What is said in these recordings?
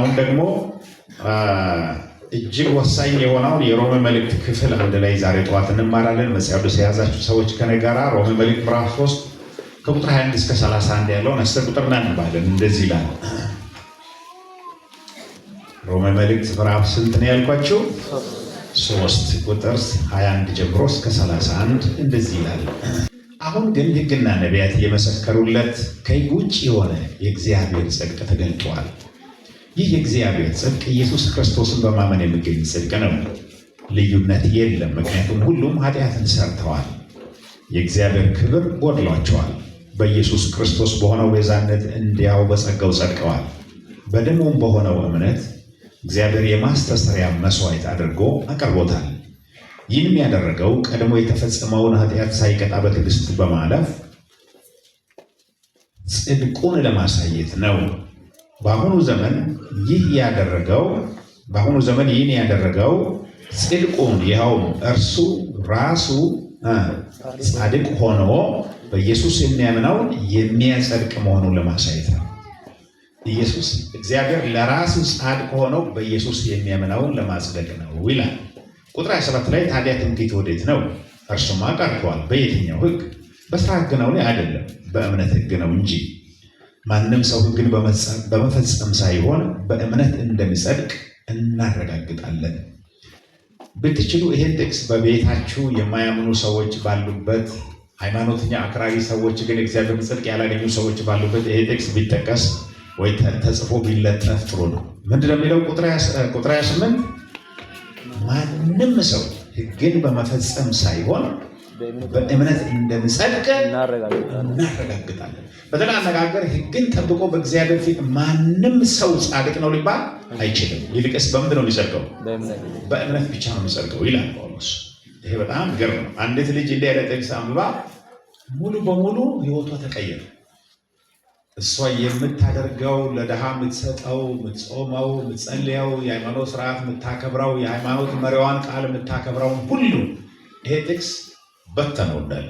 አሁን ደግሞ እጅግ ወሳኝ የሆነውን የሮሜ መልእክት ክፍል አንድ ላይ ዛሬ ጠዋት እንማራለን። መጽሐፍ ቅዱስ የያዛችሁ ሰዎች ከእኔ ጋራ ሮሜ መልእክት ምዕራፍ 3 ከቁጥር 21 እስከ 31 ያለውን 10 ቁጥር እናነባለን። እንደዚህ ይላል። ሮሜ መልእክት ምዕራፍ ስንት ነው ያልኳችሁ? 3 ቁጥር 21 ጀምሮ እስከ 31 እንደዚህ ይላል። አሁን ግን ሕግና ነቢያት የመሰከሩለት ከሕግ ውጭ የሆነ የእግዚአብሔር ጽድቅ ተገልጧል። ይህ የእግዚአብሔር ጽድቅ ኢየሱስ ክርስቶስን በማመን የሚገኝ ጽድቅ ነው። ልዩነት የለም፣ ምክንያቱም ሁሉም ኃጢአትን ሰርተዋል፣ የእግዚአብሔር ክብር ጎድሏቸዋል። በኢየሱስ ክርስቶስ በሆነው ቤዛነት እንዲያው በጸጋው ጸድቀዋል። በደሙም በሆነው እምነት እግዚአብሔር የማስተስሪያ መስዋዕት አድርጎ አቅርቦታል። ይህንም ያደረገው ቀድሞ የተፈጸመውን ኃጢአት ሳይቀጣ በትዕግስት በማለፍ ጽድቁን ለማሳየት ነው። በአሁኑ ዘመን ይህ ያደረገው በአሁኑ ዘመን ይህን ያደረገው ጽድቁን ይኸውም እርሱ ራሱ ጻድቅ ሆኖ በኢየሱስ የሚያምነውን የሚያጸድቅ መሆኑን ለማሳየት ነው። ኢየሱስ እግዚአብሔር ለራሱ ጻድቅ ሆኖ በኢየሱስ የሚያምነውን ለማጽደቅ ነው ይላል። ቁጥር 27 ላይ ታዲያ ትምክህት ወዴት ነው? እርሱማ ቀርቷል። በየትኛው ሕግ? በስራ ሕግ ነው? አይደለም፣ በእምነት ሕግ ነው እንጂ። ማንም ሰው ሕግን በመፈጸም ሳይሆን በእምነት እንደሚጸድቅ እናረጋግጣለን። ብትችሉ ይሄን ጥቅስ በቤታችሁ የማያምኑ ሰዎች ባሉበት፣ ሃይማኖተኛ አክራሪ ሰዎች ግን እግዚአብሔርን ጽድቅ ያላገኙ ሰዎች ባሉበት ይሄ ጥቅስ ቢጠቀስ ወይ ተጽፎ ቢለጠፍ ጥሩ ነው። ምንድነው የሚለው? ቁጥር 28 ማንም ሰው ሕግን በመፈጸም ሳይሆን በእምነት እንደሚጸድቅ እናረጋግጣለን። በሌላ አነጋገር ሕግን ጠብቆ በእግዚአብሔር ፊት ማንም ሰው ጻድቅ ነው ሊባል አይችልም። ይልቅስ በምንድን ነው የሚጸድቀው? በእምነት ብቻ ነው የሚጸድቀው ይላል ጳውሎስ። ይሄ በጣም ግርም ነው። አንዲት ልጅ እንዲህ ያለ ጥቅስ አንብባ ሙሉ በሙሉ ሕይወቷ ተቀየረ። እሷ የምታደርገው ለድሃ የምትሰጠው፣ የምትጾመው፣ የምትጸልየው፣ የሃይማኖት ስርዓት የምታከብረው፣ የሃይማኖት መሪዋን ቃል የምታከብረውን ሁሉ ይሄ ጥቅስ በተነው እንዳለ።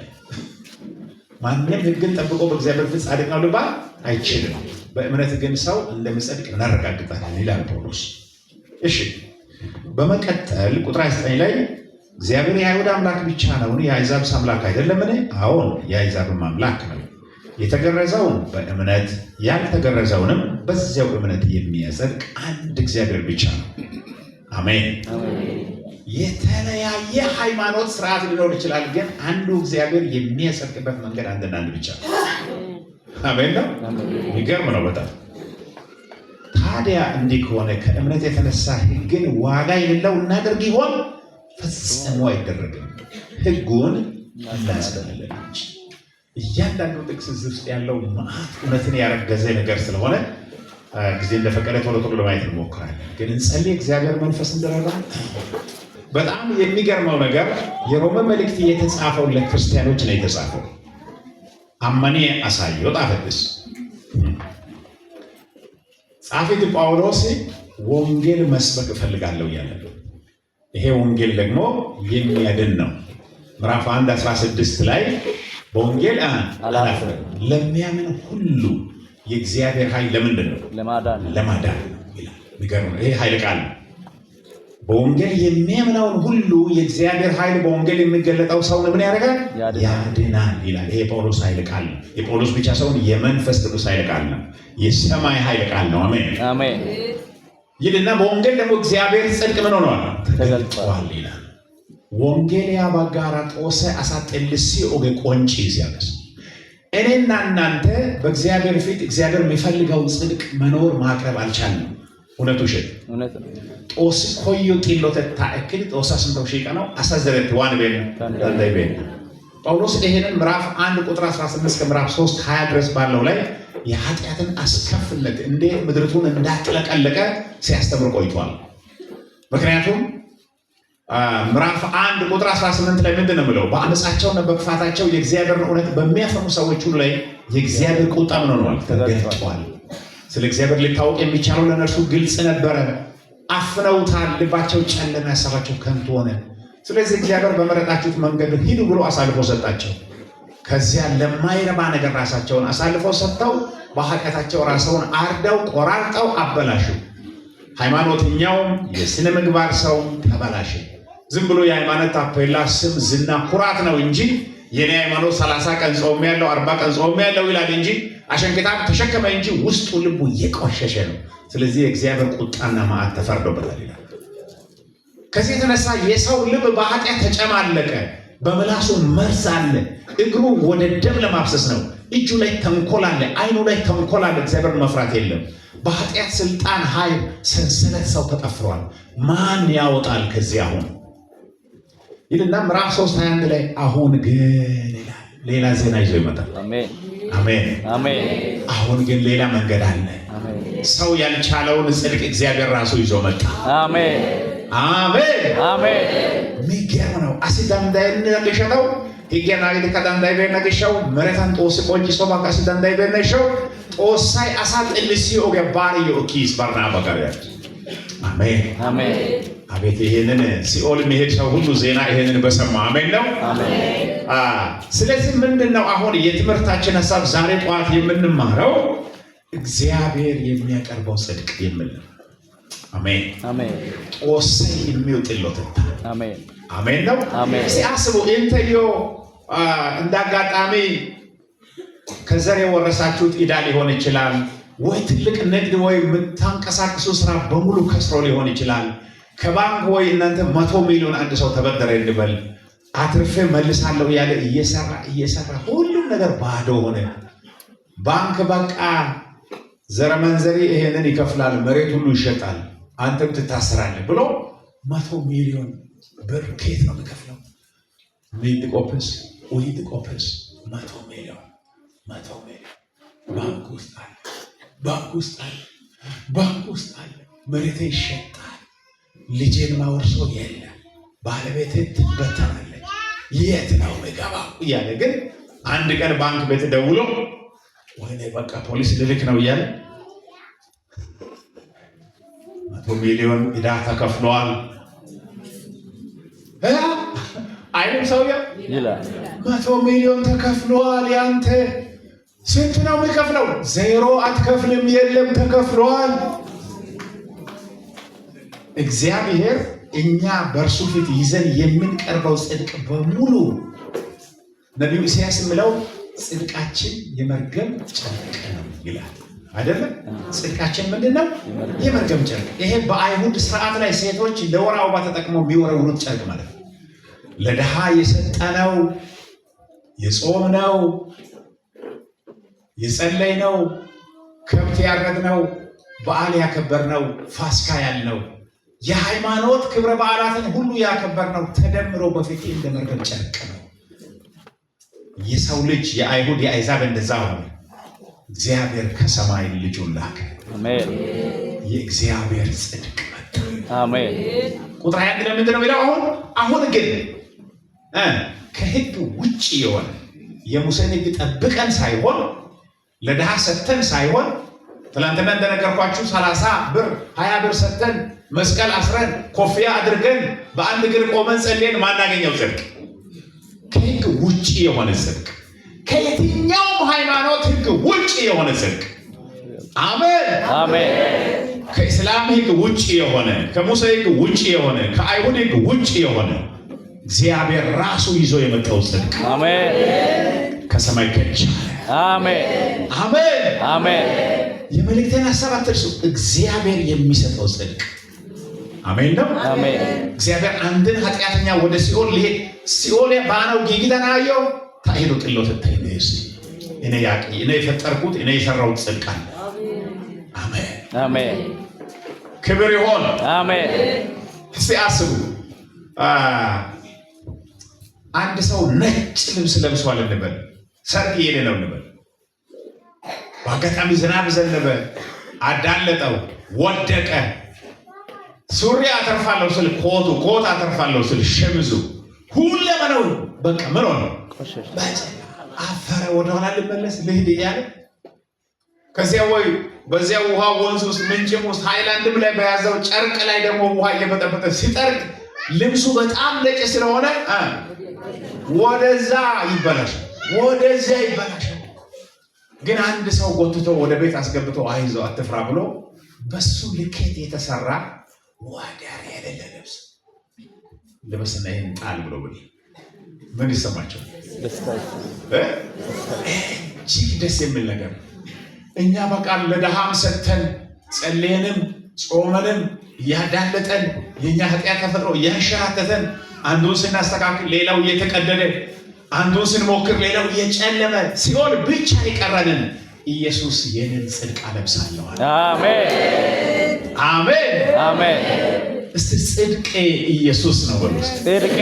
ማንም ሕግን ጠብቆ በእግዚአብሔር ፊት ጻድቅ ነው ሊባል አይችልም። በእምነት ግን ሰው እንደሚጸድቅ እናረጋግጣለን ይላል ጳውሎስ። እሺ፣ በመቀጠል ቁጥር 29 ላይ እግዚአብሔር የአይሁድ አምላክ ብቻ ነውን? የአሕዛብስ አምላክ አይደለምን? አዎን፣ የአሕዛብም አምላክ ነው። የተገረዘውን በእምነት ያልተገረዘውንም በዚያው እምነት የሚያጸድቅ አንድ እግዚአብሔር ብቻ ነው። አሜን። የተለያየ ሃይማኖት ስርዓት ሊኖር ይችላል፣ ግን አንዱ እግዚአብሔር የሚያጸድቅበት መንገድ አንድና አንድ ብቻ ነው። አሜን ነው። የሚገርም ነው በጣም። ታዲያ እንዲህ ከሆነ ከእምነት የተነሳ ሕግን ዋጋ የሌለው እናደርግ ይሆን? ፈጽሞ አይደረግም። ሕጉን እናጸናለን እንጂ። እያንዳንዱ ጥቅስ እዚህ ውስጥ ያለው መዓት እውነትን ያረገዘ ነገር ስለሆነ ጊዜ እንደፈቀደ ቶሎ ቶሎ ለማየት እንሞክራለን። ግን እንጸልይ፣ እግዚአብሔር መንፈስ እንዲረዳ። በጣም የሚገርመው ነገር የሮሜ መልእክት የተጻፈው ለክርስቲያኖች ነው የተጻፈው። Ammaniya asayyo xaafettis። ጻፊት ጳውሎስ ወንጌል መስበክ እፈልጋለሁ እያለ ነው። ይሄ ወንጌል ደግሞ የሚያድን ነው። ምዕራፍ 1 16 ላይ በወንጌል አላፍርም፣ ለሚያምን ሁሉ የእግዚአብሔር ኃይል ለምንድን ነው? ለማዳን ነው ይላል። የሚገርም ነው። ይሄ ኃይለ ቃል ነው። በወንጌል የሚያምነውን ሁሉ የእግዚአብሔር ኃይል በወንጌል የሚገለጠው ሰውን ምን ያደርጋል? ያድናል ይላል። ይሄ የጳውሎስ ኃይለ ቃል ነው። የጳውሎስ ብቻ ሳይሆን የመንፈስ ቅዱስ ኃይለ ቃል ነው። የሰማይ ኃይለ ቃል ነው። አሜን አሜን። ይልና በወንጌል ደግሞ እግዚአብሔር ጽድቅ ምን ሆኗል? ተገልጧል ይላል። Wonggeliyaa baggaara Xoossay asaa xillissiyo ogee qoncciis ያለስ እኔና እናንተ በእግዚአብሔር ፊት እግዚአብሔር የሚፈልገውን ጽድቅ መኖር ማቅረብ አልቻልንም። እውነቱ ውሸት? Xoossi koyiyo xillotettaa ekkidi Xoossaa sinttawu shiiqanawu asa zeretti waanibeenna? Danddayibeenna። ጳውሎስ ይሄንን ምዕራፍ 1 ቁጥር 18 እስከ ምዕራፍ 3 20 ድረስ ባለው ላይ የኃጢአትን አስከፊነት እንዴት ምድሪቱን እንዳጥለቀለቀ ሲያስተምር ቆይቷል። ምክንያቱም ምዕራፍ 1 ቁጥር 18 ላይ ምንድን ነው የሚለው? በአመፃቸውና በክፋታቸው የእግዚአብሔርን እውነት በሚያፈኑ ሰዎች ሁሉ ላይ የእግዚአብሔር ቁጣ ምን ሆኗል? ተገልጧል። ስለ እግዚአብሔር ሊታወቅ የሚቻለው ለእነርሱ ግልጽ ነበረ። አፍነውታል። ልባቸው ጨለመ፣ ሀሳባቸው ከንቱ ሆነ። ስለዚህ እግዚአብሔር በመረጣችሁት መንገድ ሂዱ ብሎ አሳልፎ ሰጣቸው። ከዚያ ለማይረባ ነገር ራሳቸውን አሳልፈው ሰጥተው በኃጢአታቸው ራሳቸውን አርደው ቆራርጠው አበላሹ። ሃይማኖተኛውም የስነ ምግባር ሰው ተበላሸ። ዝም ብሎ የሃይማኖት ታፔላ፣ ስም፣ ዝና፣ ኩራት ነው እንጂ የኔ ሃይማኖት 30 ቀን ጾም ያለው 40 ቀን ጾም ያለው ይላል እንጂ አሸንክታብ ተሸከመ እንጂ ውስጡ ልቡ እየቆሸሸ ነው። ስለዚህ የእግዚአብሔር ቁጣና መዓት ተፈርዶበታል ይላል። ከዚህ የተነሳ የሰው ልብ በኃጢአት ተጨማለቀ። በምላሱ መርዝ አለ። እግሩ ወደ ደም ለማፍሰስ ነው። እጁ ላይ ተንኮል አለ። አይኑ ላይ ተንኮል አለ። እግዚአብሔርን መፍራት የለም። በኃጢአት ስልጣን ኃይል ሰንሰለት ሰው ተጠፍሯል። ማን ያወጣል ከዚህ አሁን ይልና ምዕራፍ 3 21 ላይ አሁን ግን ይላል። ሌላ ዜና ይዞ ይመጣል። አሜን። አሜን። አሜን። አሁን ግን ሌላ መንገድ አለ። አሜን። ሰው ያልቻለውን ጽድቅ እግዚአብሔር ራሱ ይዞ መጣ። አሜን። አሜን። አሜን። የሚገርም ነው። Asi danddayenna gishshatawu higgiyaa naagidikka danddayibeenna gishshawu meretan Xoossi qonccissobakka asi danddayibeenna gishshawu Xoossay asaa xillissiyo ogiyaa baariyyo kiis Barnnaaba gariyaa. አሜን። አሜን። አቤት ይሄንን ሲኦል የሚሄድ ሰው ሁሉ ዜና ይሄንን በሰማ አሜን ነው። አሜን። ስለዚህ ምንድን ነው አሁን የትምህርታችን ሀሳብ ዛሬ ጠዋት የምንማረው እግዚአብሔር የሚያቀርበው ጽድቅ የሚል ነው። አሜን። አሜን። Xoossay immiyo xillotetta አሜን። አሜን ነው። አሜን። እስቲ አስቡ እንተዮ እንደ አጋጣሚ ከዘር የወረሳችሁት ዕዳ ሊሆን ይችላል፣ ወይ ትልቅ ንግድ ወይ የምታንቀሳቅሱ ስራ በሙሉ ከስሮ ሊሆን ይችላል። ከባንክ ወይ እናንተ 100 ሚሊዮን አንድ ሰው ተበደረ እንበል፣ አትርፌ መልሳለሁ እያለ እየሰራ እየሰራ ሁሉም ነገር ባዶ ሆነ። ባንክ በቃ ዘረመንዘሪ ይሄንን ይከፍላል፣ መሬት ሁሉ ይሸጣል፣ አንተም ትታሰራለህ ብሎ 100 ሚሊዮን ብር ከየት ነው የሚከፍለው? ሚድ ቆፕስ ዊድ ቆፕስ 100 ሚሊዮን 100 ሚሊዮን ባንክ ውስጥ አለ፣ ባንክ ውስጥ አለ፣ ባንክ ውስጥ አለ። መሬቴ ይሸጣል፣ ልጄን ማወርሰው የለም፣ ባለቤቴ ትበተናለች፣ የት ነው የምገባው እያለ ግን አንድ ቀን ባንክ ቤት ደውሎ ወይኔ በቃ ፖሊስ ልልክ ነው እያለ 100 ሚሊዮን ዕዳ ተከፍሏል አይልም ሰውየው? ይላል። 100 ሚሊዮን ተከፍሏል። ያንተ ስንት ነው የሚከፍለው? ዜሮ አትከፍልም። የለም ተከፍሏል። እግዚአብሔር እኛ በእርሱ ፊት ይዘን የምንቀርበው ጽድቅ በሙሉ ነቢዩ ኢሳያስ የሚለው ጽድቃችን የመርገም ጨርቅ ነው ይላል። አይደለም? ጽድቃችን ምንድን ነው? የመርገም ጨርቅ። ይሄ በአይሁድ ስርዓት ላይ ሴቶች ለወር አበባ ተጠቅመው የሚወረውሩት ጨርቅ ማለት ነው። ለድሃ የሰጠነው የጾምነው የጸለይነው ከብት ያረድነው በዓል ያከበርነው ፋሲካ ያልነው የሃይማኖት ክብረ በዓላትን ሁሉ ያከበርነው ተደምሮ በፊት እንደ መርገም ጨርቅ ነው። የሰው ልጅ የአይሁድ የአሕዛብ እንደዛ ሆነ። እግዚአብሔር ከሰማይ ልጁን ላከ። አሜን። የእግዚአብሔር ጽድቅ መጣ። አሜን። ቁጥር 21 ለምንድን ነው የሚለው? አሁን አሁን ግን ከሕግ ውጭ የሆነ የሙሴን ሕግ ጠብቀን ሳይሆን ለድሃ ሰጥተን ሳይሆን ትናንትና እንደነገርኳችሁ 30 ብር 20 ብር ሰጥተን መስቀል አስረን ኮፍያ አድርገን በአንድ እግር ቆመን ጸልየን ማናገኘው ጽድቅ ከሕግ ውጭ የሆነ ጽድቅ ከየትኛውም ሃይማኖት ሕግ ውጭ የሆነ ጽድቅ አሜን። አሜን። ከእስላም ሕግ ውጭ የሆነ ከሙሴ ሕግ ውጭ የሆነ ከአይሁድ ሕግ ውጭ የሆነ እግዚአብሔር ራሱ ይዞ የመጣው ጽድቅ አሜን። ከሰማይ ከች አሜን። አሜን። አሜን። የመልእክቴን ሀሳብ አትርሱ። እግዚአብሔር የሚሰጠው ጽድቅ አሜን ነው። አሜን። እግዚአብሔር አንድን ኃጢአተኛ ወደ ሲኦል ሊሄድ ሲኦል baanawu giigida na'aayyo ta ehiido xillotettay neessi እኔ ያቂ እኔ የፈጠርኩት እኔ የሰራሁት ጽድቅ አለ። አሜን። አሜን። ክብር ይሆን። አሜን። እስቲ አስቡ፣ አንድ ሰው ነጭ ልብስ ለብሷል እንበል፣ ሰርግ እየሄደ ነው እንበል። በአጋጣሚ ዝናብ ዘነበ፣ አዳለጠው፣ ወደቀ። ሱሪ አተርፋለሁ ስል ኮቱ፣ ኮት አተርፋለሁ ስል ሸሚዙ፣ ሁለመናው በቃ ምን ሆነ? ቆሸሸ። አፈረ። ወደኋላ ልመለስ ልሂድ እያለ ከዚያ ወይ በዚያ ውሃ ወንዝ ውስጥ ምንጭም ውስጥ ሃይላንድም ላይ በያዘው ጨርቅ ላይ ደግሞ ውሃ እየበጠበጠ ሲጠርግ ልብሱ በጣም ነጭ ስለሆነ ወደዛ ይበላሻል፣ ወደዚያ ይበላሻል። ግን አንድ ሰው ጎትቶ ወደ ቤት አስገብቶ አይዞ አትፍራ ብሎ በሱ ልኬት የተሰራ ወደር የሌለ ልብስ ልበስና ይህን ጣል ብሎ ብል ምን ይሰማቸዋል? እጅግ ደስ የሚል ነገር። እኛ በቃ ለድሃም ሰጥተን ጸልየንም ጾመንም እያዳለጠን የእኛ ኃጢአት ተፈጥሮ እያንሸራተተን አንዱን ስናስተካክል ሌላው እየተቀደደ፣ አንዱን ስንሞክር ሌላው እየጨለመ፣ ሲኦል ብቻ የቀረንን ኢየሱስ የኔን ጽድቅ አለብሳለሁ። አሜን። አሜን። አሜን። እስቲ ጽድቄ ኢየሱስ ነው በሉ። ጽድቄ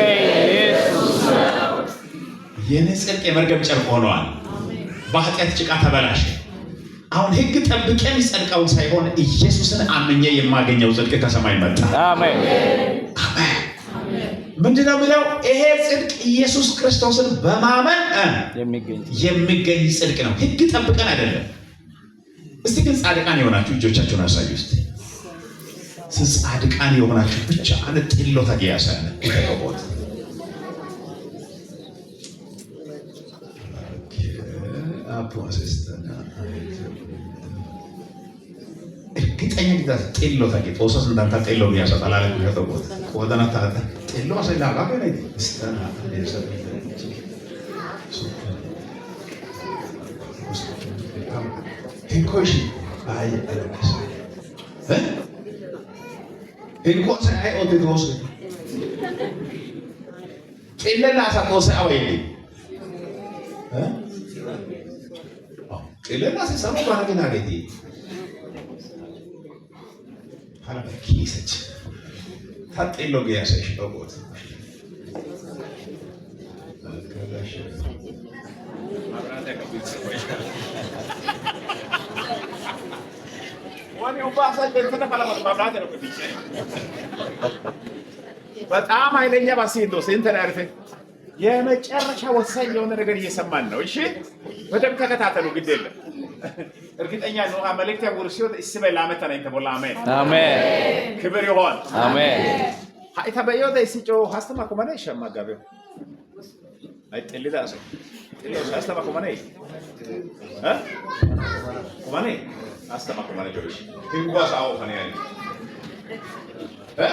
ኢየሱስ ነው። የኔ ጽድቅ የመርገም ጨርቅ ሆነዋል። በኃጢአት ጭቃ ተበላሸ። አሁን ሕግ ጠብቄ የሚጸድቀውን ሳይሆን ኢየሱስን አምኜ የማገኘው ጽድቅ ከሰማይ መጣ። አሜን። አሜን። ምንድነው የሚለው? ይሄ ጽድቅ ኢየሱስ ክርስቶስን በማመን የሚገኝ የሚገኝ ጽድቅ ነው። ሕግ ጠብቀን አይደለም። እስቲ ግን ጻድቃን የሆናችሁ እጆቻችሁን አሳዩ። እስቲ ጻድቃን የሆናችሁ ብቻ አነ ጤሎ ታዲያሳነ ተቀቦት እርግጠኛ ግዛት ጤሎ ታጌ ጦሰስ እንዳንታ ጤሎ ቢያሳ ጠላለ ተቀቦት ቆደና ታታ ጤሎ አሰላ ጋገ ስተና hinkoshi ay alakes hinko asay ay ootti xoossay xillenna asa xoossay awa yellii? Xillenna asay salo baana gi naageetii halaba kiisach ta xillo giya asay dhoqqu ootti በጣም ኃይለኛ ባሲንዶ እንትን አርፌ የመጨረሻ ወሳኝ የሆነ ነገር እየሰማን ነው። እሺ በደንብ ተከታተሉ። ግድ የለም እርግጠኛ ነው መልእክት ያጉርሲዮ እስበ ላመተ ነኝ ተቦላ። አሜን። አሜን። ክብር ይሆን። አሜን። ሀይታ በዮደ ሲጮ ሀስተማ ኮመነ ሸማጋቢው አይጥልዳ ሰው ጥሎ ሀስተማ ኮመነ እ ኮመነ ሀስተማ ኮመነ ጆሽ ህንኳስ አዎ ከነ ያለ እ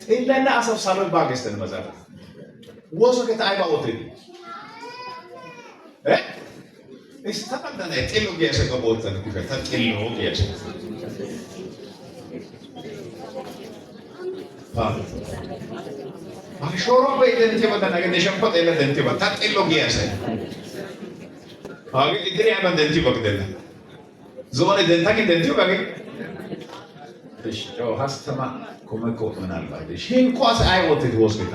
ጥለና አሰብ ሳሎን ባገስተን መዛፍ ወሶ ከታ አይባ ወትሪ እ እስተማንዳና ጥሎ ጊያሰ ከቦተን ኩፈታ ጥሎ ጊያሰ ሾሮ በይደንቲ በተናገ ነሸምኮ ጠለ ደንቲ በታ ጥሎ ጊያሰ አገ ኢድሪ አባ ደንቲ በቅደለ ዞነ ደንታ ግን ደንቲ በገ እሺ ኦ ሀስተማ ኮመኮ ምናልባት እሺ እንኳስ አይ ወጥት ወስከታ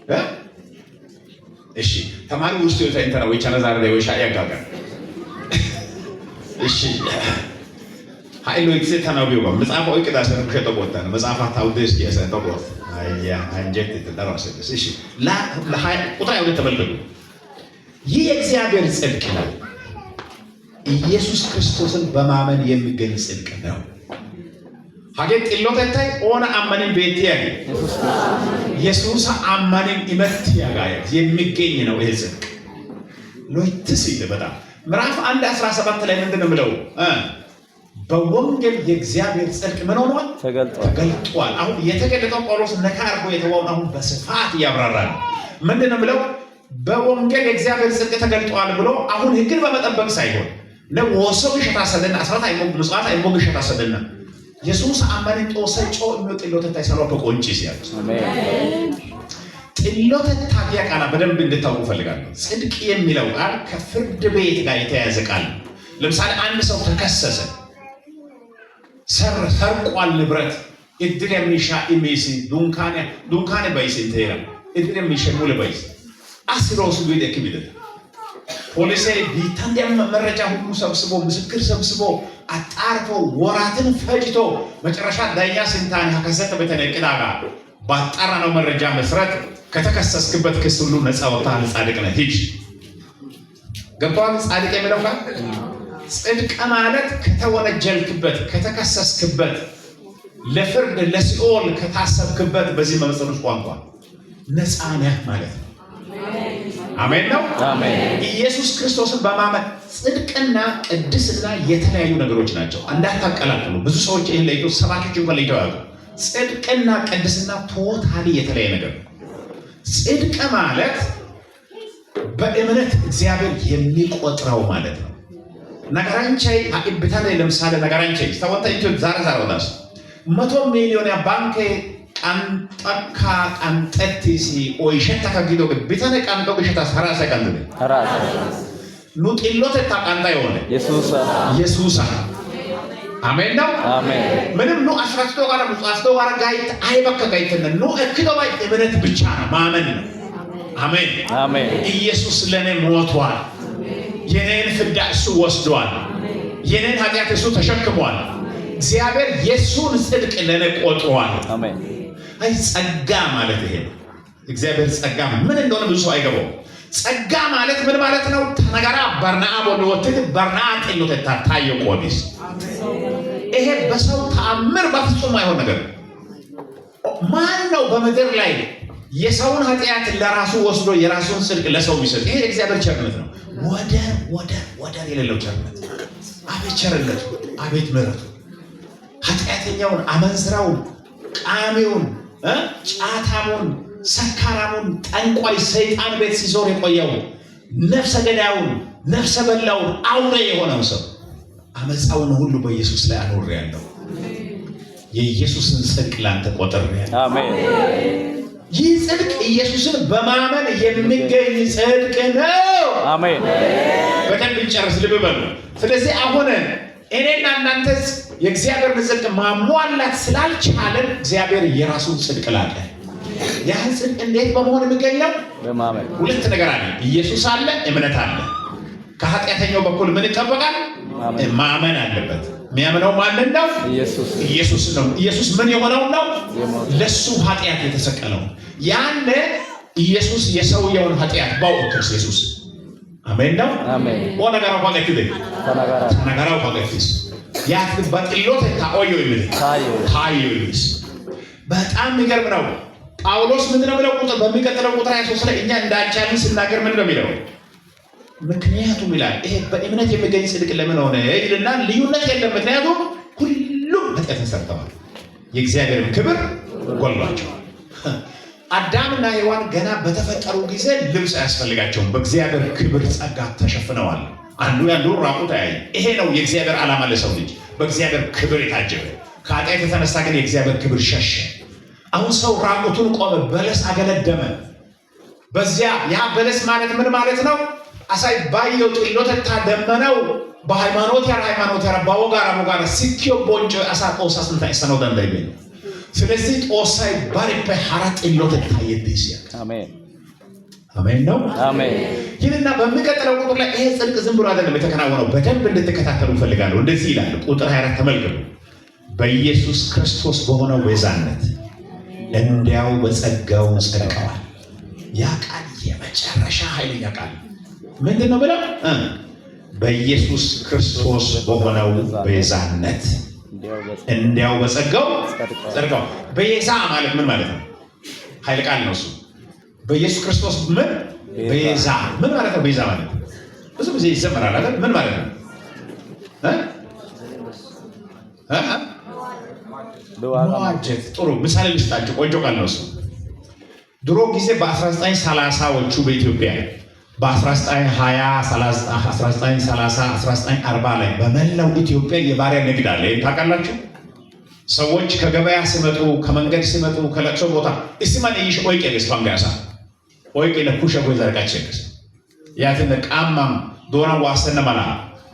እ እሺ ተማሪ ውስጥ ይወታ እንተና ወይ ቻና ዛሬ ወይ ሻይ ያጋጋ እሺ ኃይሉ ጊዜ ተናቢው መጽሐፍ ወይ ቅዳሴ ነው ከጠቆታ ነው መጽሐፍ ታውደስ ያሰ ተቆት አያ አንጀት ተደራሰ። እሺ ላ ለሃይ ቁጥር 22 ተመልከቱ። ይህ የእግዚአብሔር ጽድቅ ነው። ኢየሱስ ክርስቶስን በማመን የሚገኝ ጽድቅ ነው። ሀጌ ጥሎተታይ ኦነ አመንን ቤት ያገ ኢየሱስ አመንን ኢመት ያጋ የሚገኝ ነው ይሄ ጽድቅ። ሎይትስ በጣም ምዕራፍ 1 17 ላይ ምንድን ነው የሚለው? በወንጌል የእግዚአብሔር ጽድቅ ምን ሆኗል? ተገልጧል። ተገልጧል። አሁን የተገለጠው ጳውሎስ ነካ አድርጎ የተወውን አሁን በስፋት እያብራራ ነው። ምንድን ነው የሚለው? በወንጌል የእግዚአብሔር ጽድቅ ተገልጧል ብሎ አሁን ሕግን በመጠበቅ ሳይሆን ወሰው ሸታሰደና አስራት አይሞ ምጽዋት አይሞ ሸታሰደና ኢየሱስ አማንን ጦሰ ጮ የሚወጥ ሰሎ በቆንጪ ሲያሉት አሜን። ጥሎተታ ጊያ ቃላ በደንብ እንድታውቁ እፈልጋለሁ። ጽድቅ የሚለው ቃል ከፍርድ ቤት ጋር የተያያዘ ቃል ነው። ለምሳሌ አንድ ሰው ተከሰሰ፣ ሰርቋል ንብረት እድር የሚሻ ኢሜሲ ዱንካኔ ዱንካኔ ባይስ እንተራ እድር የሚሻ ሙለ ባይስ አስሮስ ቢደ ክቢደ ፖሊስ ቢታንዲያም መረጃ ሁሉ ሰብስቦ ምስክር ሰብስቦ አጣርቶ ወራትን ፈጅቶ መጨረሻ ዳኛ ስንታን ከሰተ በተነቅዳጋ ባጣራ ነው መረጃ መሰረት ከተከሰስክበት ክስ ሁሉ ነፃ ወጥተሃል፣ ጻድቅ ነህ፣ ሂድ። ገብቶሃል? ጻድቅ የሚለው ቃል ጽድቅ ማለት ከተወነጀልክበት፣ ከተከሰስክበት፣ ለፍርድ ለሲኦል ከታሰብክበት በዚህ መመጸኖች ቋንቋ ነፃ ነህ ማለት ነው። አሜን ነው። አሜን። ኢየሱስ ክርስቶስን በማመን ጽድቅና ቅድስና የተለያዩ ነገሮች ናቸው። እንዳታቀላቅሉ። ብዙ ሰዎች ይህን ለይቶ፣ ሰባኪዎች እንኳን ለይተው ያውቁ። ጽድቅና ቅድስና totally የተለያየ ነገር ነው። ጽድቅ ማለት በእምነት እግዚአብሔር የሚቆጥረው ማለት ነው። Nagaranchchay ha"i bitanee ለምሳሌ nagaranchchay ሰወንተ ኢትዮ ዛሬ ዛሬ ወዳስ 100 ሚሊዮን ባንኬ qanxxakka qanxxettiis oyshettaka giidoogee bitane qanxxo gishshataas hara asay qanxxidee? ራስ Nu xillotettaa qanxxay oonee? ኢየሱስ። Yesuusa. አሜን ነው። አሜን። ምንም nu asirattidoogaara nu xaafidoogaara gaytta aybakka gayttenna። Nu ekkidobay እምነት ብቻ ነው፣ ማመን ነው። አሜን። አሜን። ኢየሱስ ለእኔ ሞቷል። የኔን ፍዳ እሱ ወስዷል። የኔን ኃጢአት እሱ ተሸክሟል። እግዚአብሔር የእሱን ጽድቅ ለእኔ ቆጥሯል። አሜን። አይ ጸጋ ማለት ይሄ ነው። እግዚአብሔር ጸጋ ምን እንደሆነ ብዙ ሰው አይገባው። ጸጋ ማለት ምን ማለት ነው? Ta nagaraa ba Na'aa bolli wottidi ba Na'aa xillotettaa taayyo qoodiis። ይሄ በሰው ተአምር በፍጹም አይሆን ነገር ነው። ማን ነው በምድር ላይ የሰውን ኃጢአት ለራሱ ወስዶ የራሱን ጽድቅ ለሰው የሚሰጥ? ይሄ የእግዚአብሔር ቸርነት ነው። ወደር ወደር ወደር የሌለው ቸርነት። አቤት ቸርነቱ፣ አቤት ምሕረቱ። ኃጢአተኛውን፣ አመንዝራውን፣ ቃሚውን፣ ጫታሙን፣ ሰካራሙን፣ ጠንቋይ፣ ሰይጣን ቤት ሲዞር የቆየውን፣ ነፍሰ ገዳዩን፣ ነፍሰ በላውን፣ አውሬ የሆነው ሰው አመፃውን ሁሉ በኢየሱስ ላይ አኖሬያለሁ። የኢየሱስን ጽድቅ ላንተ ቆጥሬያለሁ። አሜን። ይህ ጽድቅ ኢየሱስን በማመን የሚገኝ ጽድቅ ነው። አሜን። በደንብ እንጨርስ፣ ልብ በሉ። ስለዚህ አሁን እኔና እናንተ የእግዚአብሔርን ጽድቅ ማሟላት ስላልቻለን እግዚአብሔር የራሱን ጽድቅ ላከ። ያ ጽድቅ እንዴት በመሆን የሚገኝ ነው? በማመን። ሁለት ነገር አለ። ኢየሱስ አለ፣ እምነት አለ። ከኃጢአተኛው በኩል ምን ይጠበቃል? ማመን። ማመን አለበት። የሚያምነው ማንን ነው? ኢየሱስ። ኢየሱስ ነው። ኢየሱስ ምን የሆነው ነው? የሞተው። ለሱ ኃጢአት የተሰቀለው። ያነ ኢየሱስ የሰውየውን ኃጢአት ባው ኢየሱስ። አሜን ነው። አሜን። O nagaraa qofaa Ta nagaraa nagaraa qofaa ያት ba xillotettaa ooyyo immide? Taayyo. Taayyo immiis። በጣም የሚገርም ነው። ጳውሎስ ምንድን ነው የሚለው? ቁጥር በሚቀጥለው ቁጥር 23 ላይ እኛ እንዳልቻልን ስናገር ምንድን ነው የሚለው? ምክንያቱም ይላል፣ ይሄ በእምነት የሚገኝ ጽድቅ ለምን ሆነ ይልና ልዩነት የለም። ምክንያቱም ሁሉም ኃጢአትን ሰርተዋል፣ የእግዚአብሔርም ክብር ጎድሏቸዋል። አዳምና ሔዋን ገና በተፈጠሩ ጊዜ ልብስ አያስፈልጋቸውም። በእግዚአብሔር ክብር ጸጋ ተሸፍነዋል። አንዱ ያንዱ ራቁት አያይም። ይሄ ነው የእግዚአብሔር ዓላማ ለሰው ልጅ፣ በእግዚአብሔር ክብር የታጀበ። ከኃጢአት የተነሳ ግን የእግዚአብሔር ክብር ሸሸ። አሁን ሰው ራቁቱን ቆመ፣ በለስ አገለደመ። በዚያ ያ በለስ ማለት ምን ማለት ነው? Asay baayyo xillotettaa demmanawu ba ሃይማኖቲያራ ሃይማኖቲያራ ba wogaara wogaara sikkiyo bonccoy asaa Xoossaa sinttan essanawu danddayibeenna። ስለዚህ Xoossay barippe hara xillotettaa yeddiis። አሜን። አሜን ነው። አሜን። ይህንና በሚቀጥለው ቁጥር ላይ ይሄ ጽድቅ ዝም ብሎ አይደለም የተከናወነው። በደንብ እንድትከታተሉ እፈልጋለሁ። እንደዚህ ይላል፣ ቁጥር 24 ተመልከቱ። በኢየሱስ ክርስቶስ በሆነው ቤዛነት እንዲያው በጸጋው ጸድቀዋል። ያ ቃል የመጨረሻ ኃይለኛ ቃል ምንድን ነው ብለው፣ በኢየሱስ ክርስቶስ በሆነው ቤዛነት እንዲያው በጸጋው ጸድቀዋል። ቤዛ ማለት ምን ማለት ነው? ኃይለ ቃል ነው እሱ። በኢየሱስ ክርስቶስ ምን ቤዛ ምን ማለት ነው? ቤዛ ማለት ብዙ ጊዜ ይዘመራል አይደል? ምን ማለት ነው? እ እ መዋጀት። ጥሩ ምሳሌ ልስጣችሁ። ቆንጆ ቃል ነው እሱ። ድሮ ጊዜ በ1930ዎቹ በኢትዮጵያ በ1920፣ 1930፣ 1940 ላይ በመላው ኢትዮጵያ የባሪያ ንግድ አለ። ይህን ታውቃላችሁ? ሰዎች ከገበያ ሲመጡ፣ ከመንገድ ሲመጡ፣ ከለቅሶ ቦታ issi man iish oyqqees pangga asaa oyqqine kushiya guye zari qachchi yegees. Yaatinne qamman doonan waassenna mala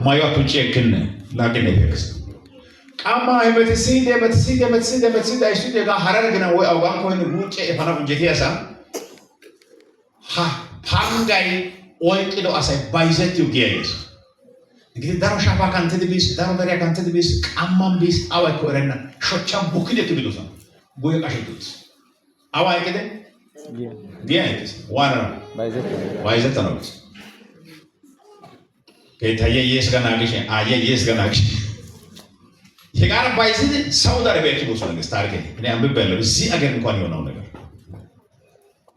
maayuwa tucci ekkinne laaggin efees. Qammaa hemetissidi hemetissidi hemetissidi hemetissidi ayissidi hegaa Harar ginan woy awugan koyinne guucce efanawu injjetiyasan ha panggay oyqqido asay bayzettiyo giyay de'ees. እንግዲህ daro shaafaa kanttidi biis, daro deriya kanttidi biis, qamman biis, awaykko erenna. Shochchan bukkidi ekki biidosona. Guyye qashetti uttiis. Awa eqqide? Giyan eqqiis. Waananawu? Bayzettanawu biis. Keettaayyiya yees ga naagishin, aayyiya yees ga naagishin. Hegaara bayzzidi Saudi Arabiya ekkidosona gees taarikee። እኔ አንብቤያለሁ። እዚህ አገር እንኳን የሆነው ነገር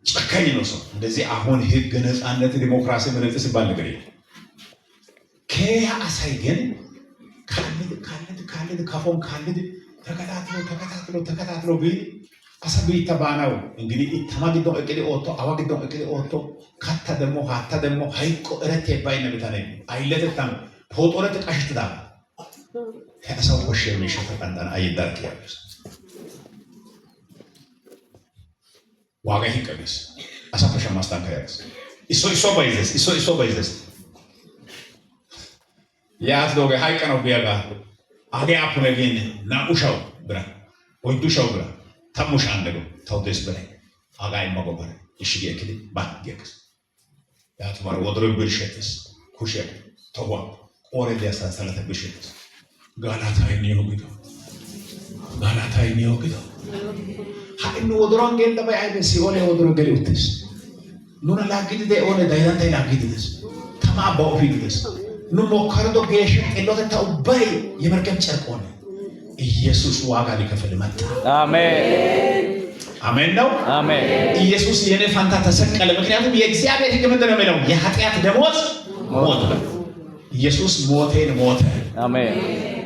ጨክነው ጨካኝ ነው ሰው። እንደዚህ አሁን ህግ፣ ነፃነት፣ ዲሞክራሲ ምንጥ ሲባል ነገር የለም። ከአሳይ ግን ካልድ ካልድ ካልድ ከፎን ካልድ ተከታትሎ ተከታትሎ ተከታትሎ ቢል አሳ biitta baanawu እንግዲህ ittama giddon eqqidi ootto, awa giddon eqqidi ootto, katta demmo, haatta demmo, hayqqo erettiya baynna bitanee aylletettan pooxoretti qashettidaagaa. He asawu koshshiya miishshata qanxxana a yeddarkki yaagees. ዋጋ ይቀንስ asappe shammaas yaagees. Issoy issuwa bayzzees, issoy issuwa bayzzees. Yaatidoogee hayqqanawu biyagaa hagee aappune gin 2,000 bira, 4,000 bira, 10,000 dego tawu dees biray hagaa imma gobbare ishshi gi ekkidi ba gi aggees. Yaatubare wodoroy birshshettees, kushiya, tohuwa, qooriyan diya sansalatay birshshettees. Galatay niyo gido, galatay niyo gido. Ha''i nu wodoruwan gelidabay aybee? Si'ooliya wodoroy geli uttiis. Nuna laaggidi de'e oonee? Daydanttay laaggidi de'ees. Tama abbawu efiidi de'ees. Nu mokkarido geeshsha xillotetta ubbay የመርገም ጨርቅ ሆነ። ኢየሱስ ዋጋ ሊከፍል መጣ። አሜን። አሜን ነው። አሜን። ኢየሱስ የኔ ፋንታ ተሰቀለ። ምክንያቱም የእግዚአብሔር ሕግ ምንድን ነው የሚለው? የኃጢአት ደሞዝ ሞት ነው። ኢየሱስ ሞቴን ሞተ። አሜን።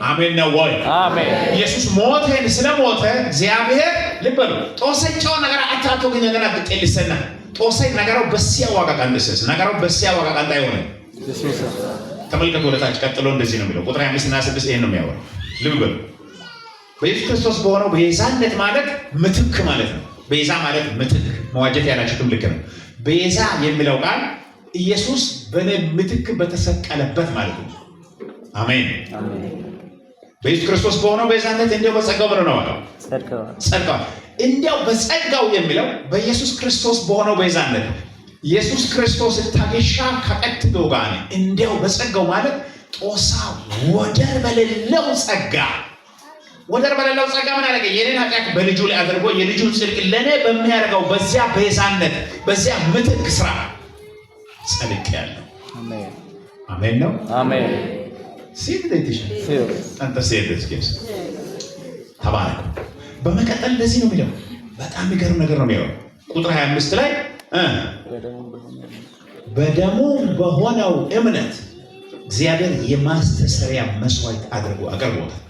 አሜን ነው ወይ? አሜን። ኢየሱስ ሞቴን ስለሞተ እግዚአብሔር ልብ በሉ Xoossay coo nagaraa atto atto gi nagara xeelissenna. Xoossay nagaraው በሲያ ዋጋ ቀንሰስ ነገራው በሲያ ዋጋ ቀንጣ ይሆነ ኢየሱስ ተመልከቱ። ወደታች ቀጥሎ እንደዚህ ነው የሚለው ቁጥር 25 እና 26 ይሄን ነው የሚያወራው። ልብ በሉ በኢየሱስ ክርስቶስ በሆነው ቤዛነት ማለት ምትክ ማለት ነው። ቤዛ ማለት ምትክ፣ መዋጀት ያላችሁትም ልክ ነው። ቤዛ የሚለው ቃል ኢየሱስ በእኔ ምትክ በተሰቀለበት ማለት ነው። አሜን። አሜን። በኢየሱስ ክርስቶስ በሆነው ቤዛነት እንዲያው በጸጋው ምን ሆነዋል? ጸድቀዋል። ጸድቀዋል። እንዲያው በጸጋው የሚለው በኢየሱስ ክርስቶስ በሆነው ቤዛነት ኢየሱስ ክርስቶስ ታጌሻ ከቀትዶ ጋር እንዲያው በጸጋው ማለት ጦሳ ወደር በሌለው ጸጋ፣ ወደር በሌለው ጸጋ ምን አደረገ? የኔን ኃጢአት በልጁ ላይ አድርጎ የልጁን ጽድቅ ለእኔ በሚያደርገው በዚያ ቤዛነት በዚያ ምትክ ስራ ጸድቄአለሁ። አሜን። አሜን ነው። አሜን። ሴት ደትሽ አንተ ሴት ደስ ተባረክ። በመቀጠል እንደዚህ ነው የሚለው። በጣም የሚገርም ነገር ነው የሚለው ቁጥር 25 ላይ በደሙ በሆነው እምነት እግዚአብሔር የማስተሰሪያ መስዋዕት አድርጎ አቅርቦታል።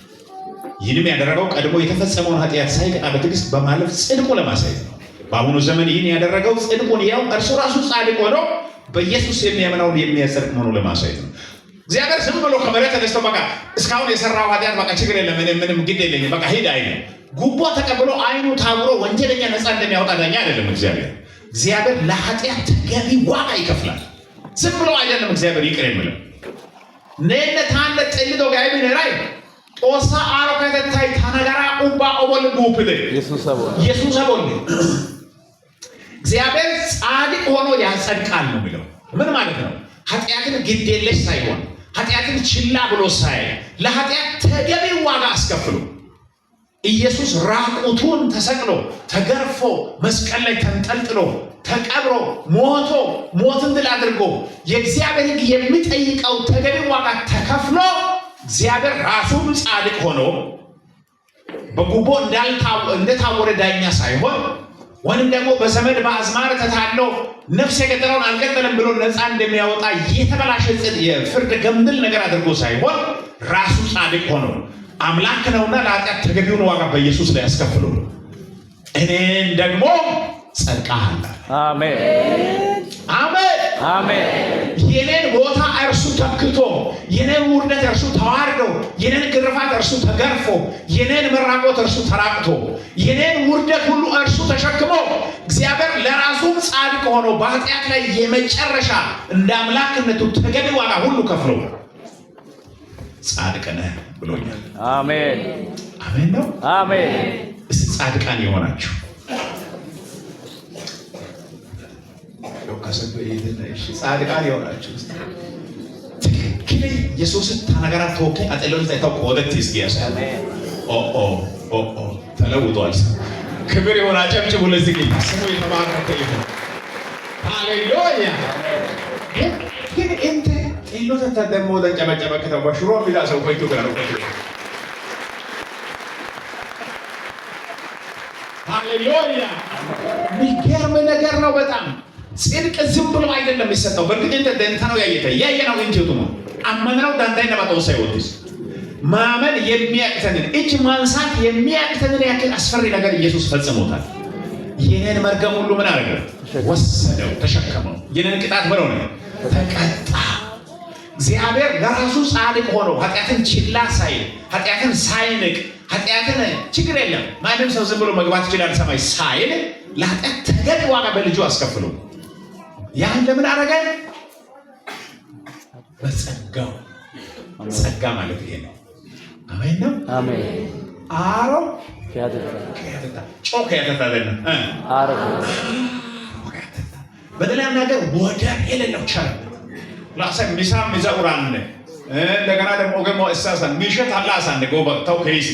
ይህንም ያደረገው ቀድሞ የተፈጸመውን ኃጢአት ሳይቀጣ በትዕግስት በማለፍ ጽድቁ ለማሳየት ነው። በአሁኑ ዘመን ይህን ያደረገው ጽድቁን ያው እርሱ ራሱ ጻድቅ ሆኖ በኢየሱስ የሚያምነውን የሚያጸድቅ መሆኑን ለማሳየት ነው። እግዚአብሔር ዝም ብሎ ከመሬት ተነስቶ በቃ እስካሁን የሰራው ኃጢአት በቃ ችግር የለም እኔ ምንም ግድ የለኝም በቃ ሂድ አይልም። ጉቦ ተቀብሎ አይኑ ታውሮ ወንጀለኛ ነፃ እንደሚያወጣ ዳኛ አይደለም እግዚአብሔር። እግዚአብሔር ለኃጢአት ተገቢ ዋጋ ይከፍላል። ዝም ብሎ አይደለም እግዚአብሔር ይቅር የሚለው። Neenne taanne xeellidoogee aybin eray? Xoossaa aaro kehatettay ta nagaraa ubbaa O bolli guuppide? ኢየሱስ bolli። ኢየሱስ bolli። እግዚአብሔር ጻድቅ ሆኖ ያጸድቃል ነው የሚለው። ምን ማለት ነው? ኃጢአትን ግዴለሽ ሳይሆን፣ ኃጢአትን ችላ ብሎ ሳይ፣ ለኃጢአት ተገቢ ዋጋ አስከፍሎ ኢየሱስ ራቁቱን ተሰቅሎ፣ ተገርፎ፣ መስቀል ላይ ተንጠልጥሎ፣ ተቀብሮ፣ ሞቶ፣ ሞትን ድል አድርጎ፣ የእግዚአብሔር ሕግ የሚጠይቀው ተገቢ ዋጋ ተከፍሎ፣ እግዚአብሔር ራሱም ጻድቅ ሆኖ በጉቦ እንደታወረ ዳኛ ሳይሆን ወይም ደግሞ በዘመድ በአዝማር ተታሎ ነፍስ የገደለውን አልገደለም ብሎ ነፃ እንደሚያወጣ የተበላሸ የፍርድ ገምድል ነገር አድርጎ ሳይሆን ራሱ ጻድቅ ሆኖ አምላክ ነውና ለኃጢአት ተገቢውን ዋጋ በኢየሱስ ላይ ያስከፍሉ እኔን ደግሞ ጸድቀሃል። አሜን። አሜን። አሜን። የኔን ቦታ እርሱ ተክቶ፣ የኔን ውርደት እርሱ ተዋርዶ፣ የኔን ግርፋት እርሱ ተገርፎ፣ የኔን መራቆት እርሱ ተራቅቶ፣ የኔን ውርደት ሁሉ እርሱ ተሸክሞ፣ እግዚአብሔር ለራሱም ጻድቅ ሆኖ በኃጢአት ላይ የመጨረሻ እንደ አምላክነቱ ተገቢ ዋጋ ሁሉ ከፍሎ ጻድቅ ነህ ብሎኛል። አሜን። አሜን ነው። አሜን። እስቲ ጻድቃን የሆናችሁ ጻድቃን የሆናችሁ ትክክል ኢየሱስን ተነገራ ቶኬ አጠሎን ታይታው ቆደት እስኪያስ ኦ ኦ ኦ ኦ ተለውጧል። ክብር ይሁን። አጨብጭቡ ለዚህ ጌታ፣ ስሙ የተባረከ ይሁን። ሃሌሉያ። ግን እንተ ጤሎተ ደግሞ ተንጨበጨበ ከተባ ሽሮ የሚላ ሰው ቆይቶ ግራ ነው። ሃሌሉያ! የሚገርም ነገር ነው በጣም። ጽድቅ ዝም ብሎ አይደለም የሚሰጠው። በእርግጥ እንደ ደንታ ነው ያየተ ያየ ነው እንጂ ቱሙ አመንነው ዳንዳይ ነባጠው ሳይወድስ ማመን የሚያቅተንን እጅ ማንሳት የሚያቅተንን ያክል አስፈሪ ነገር ኢየሱስ ፈጽሞታል። የኔን መርገም ሁሉ ምን አደረገ? ወሰደው፣ ተሸከመው። የኔን ቅጣት ብለው ነው ተቀጣ። እግዚአብሔር ለራሱ ጻድቅ ሆኖ ኃጢአትን ችላ ሳይል፣ ኃጢአትን ሳይንቅ፣ ኃጢአትን ችግር የለም ማንም ሰው ዝም ብሎ መግባት ይችላል ሰማይ ሳይል ለኃጢአት ተገቢ ዋጋ በልጁ አስከፍሎ ያን ለምን አደረገ? በጸጋው። ጸጋ ማለት ይሄ ነው። አሜን ነው። አሜን። አሮ kehatetta. Coo kehatetta አይደለም። Aaro. በሌላ ነገር ወደር የሌለው ቸርነት ላሰ ሚሳ ሚዛ ኡራን እንደገና ደግሞ ገሞ እሳሳን ሚሸት አላሳን ጎባ ተው ከይስ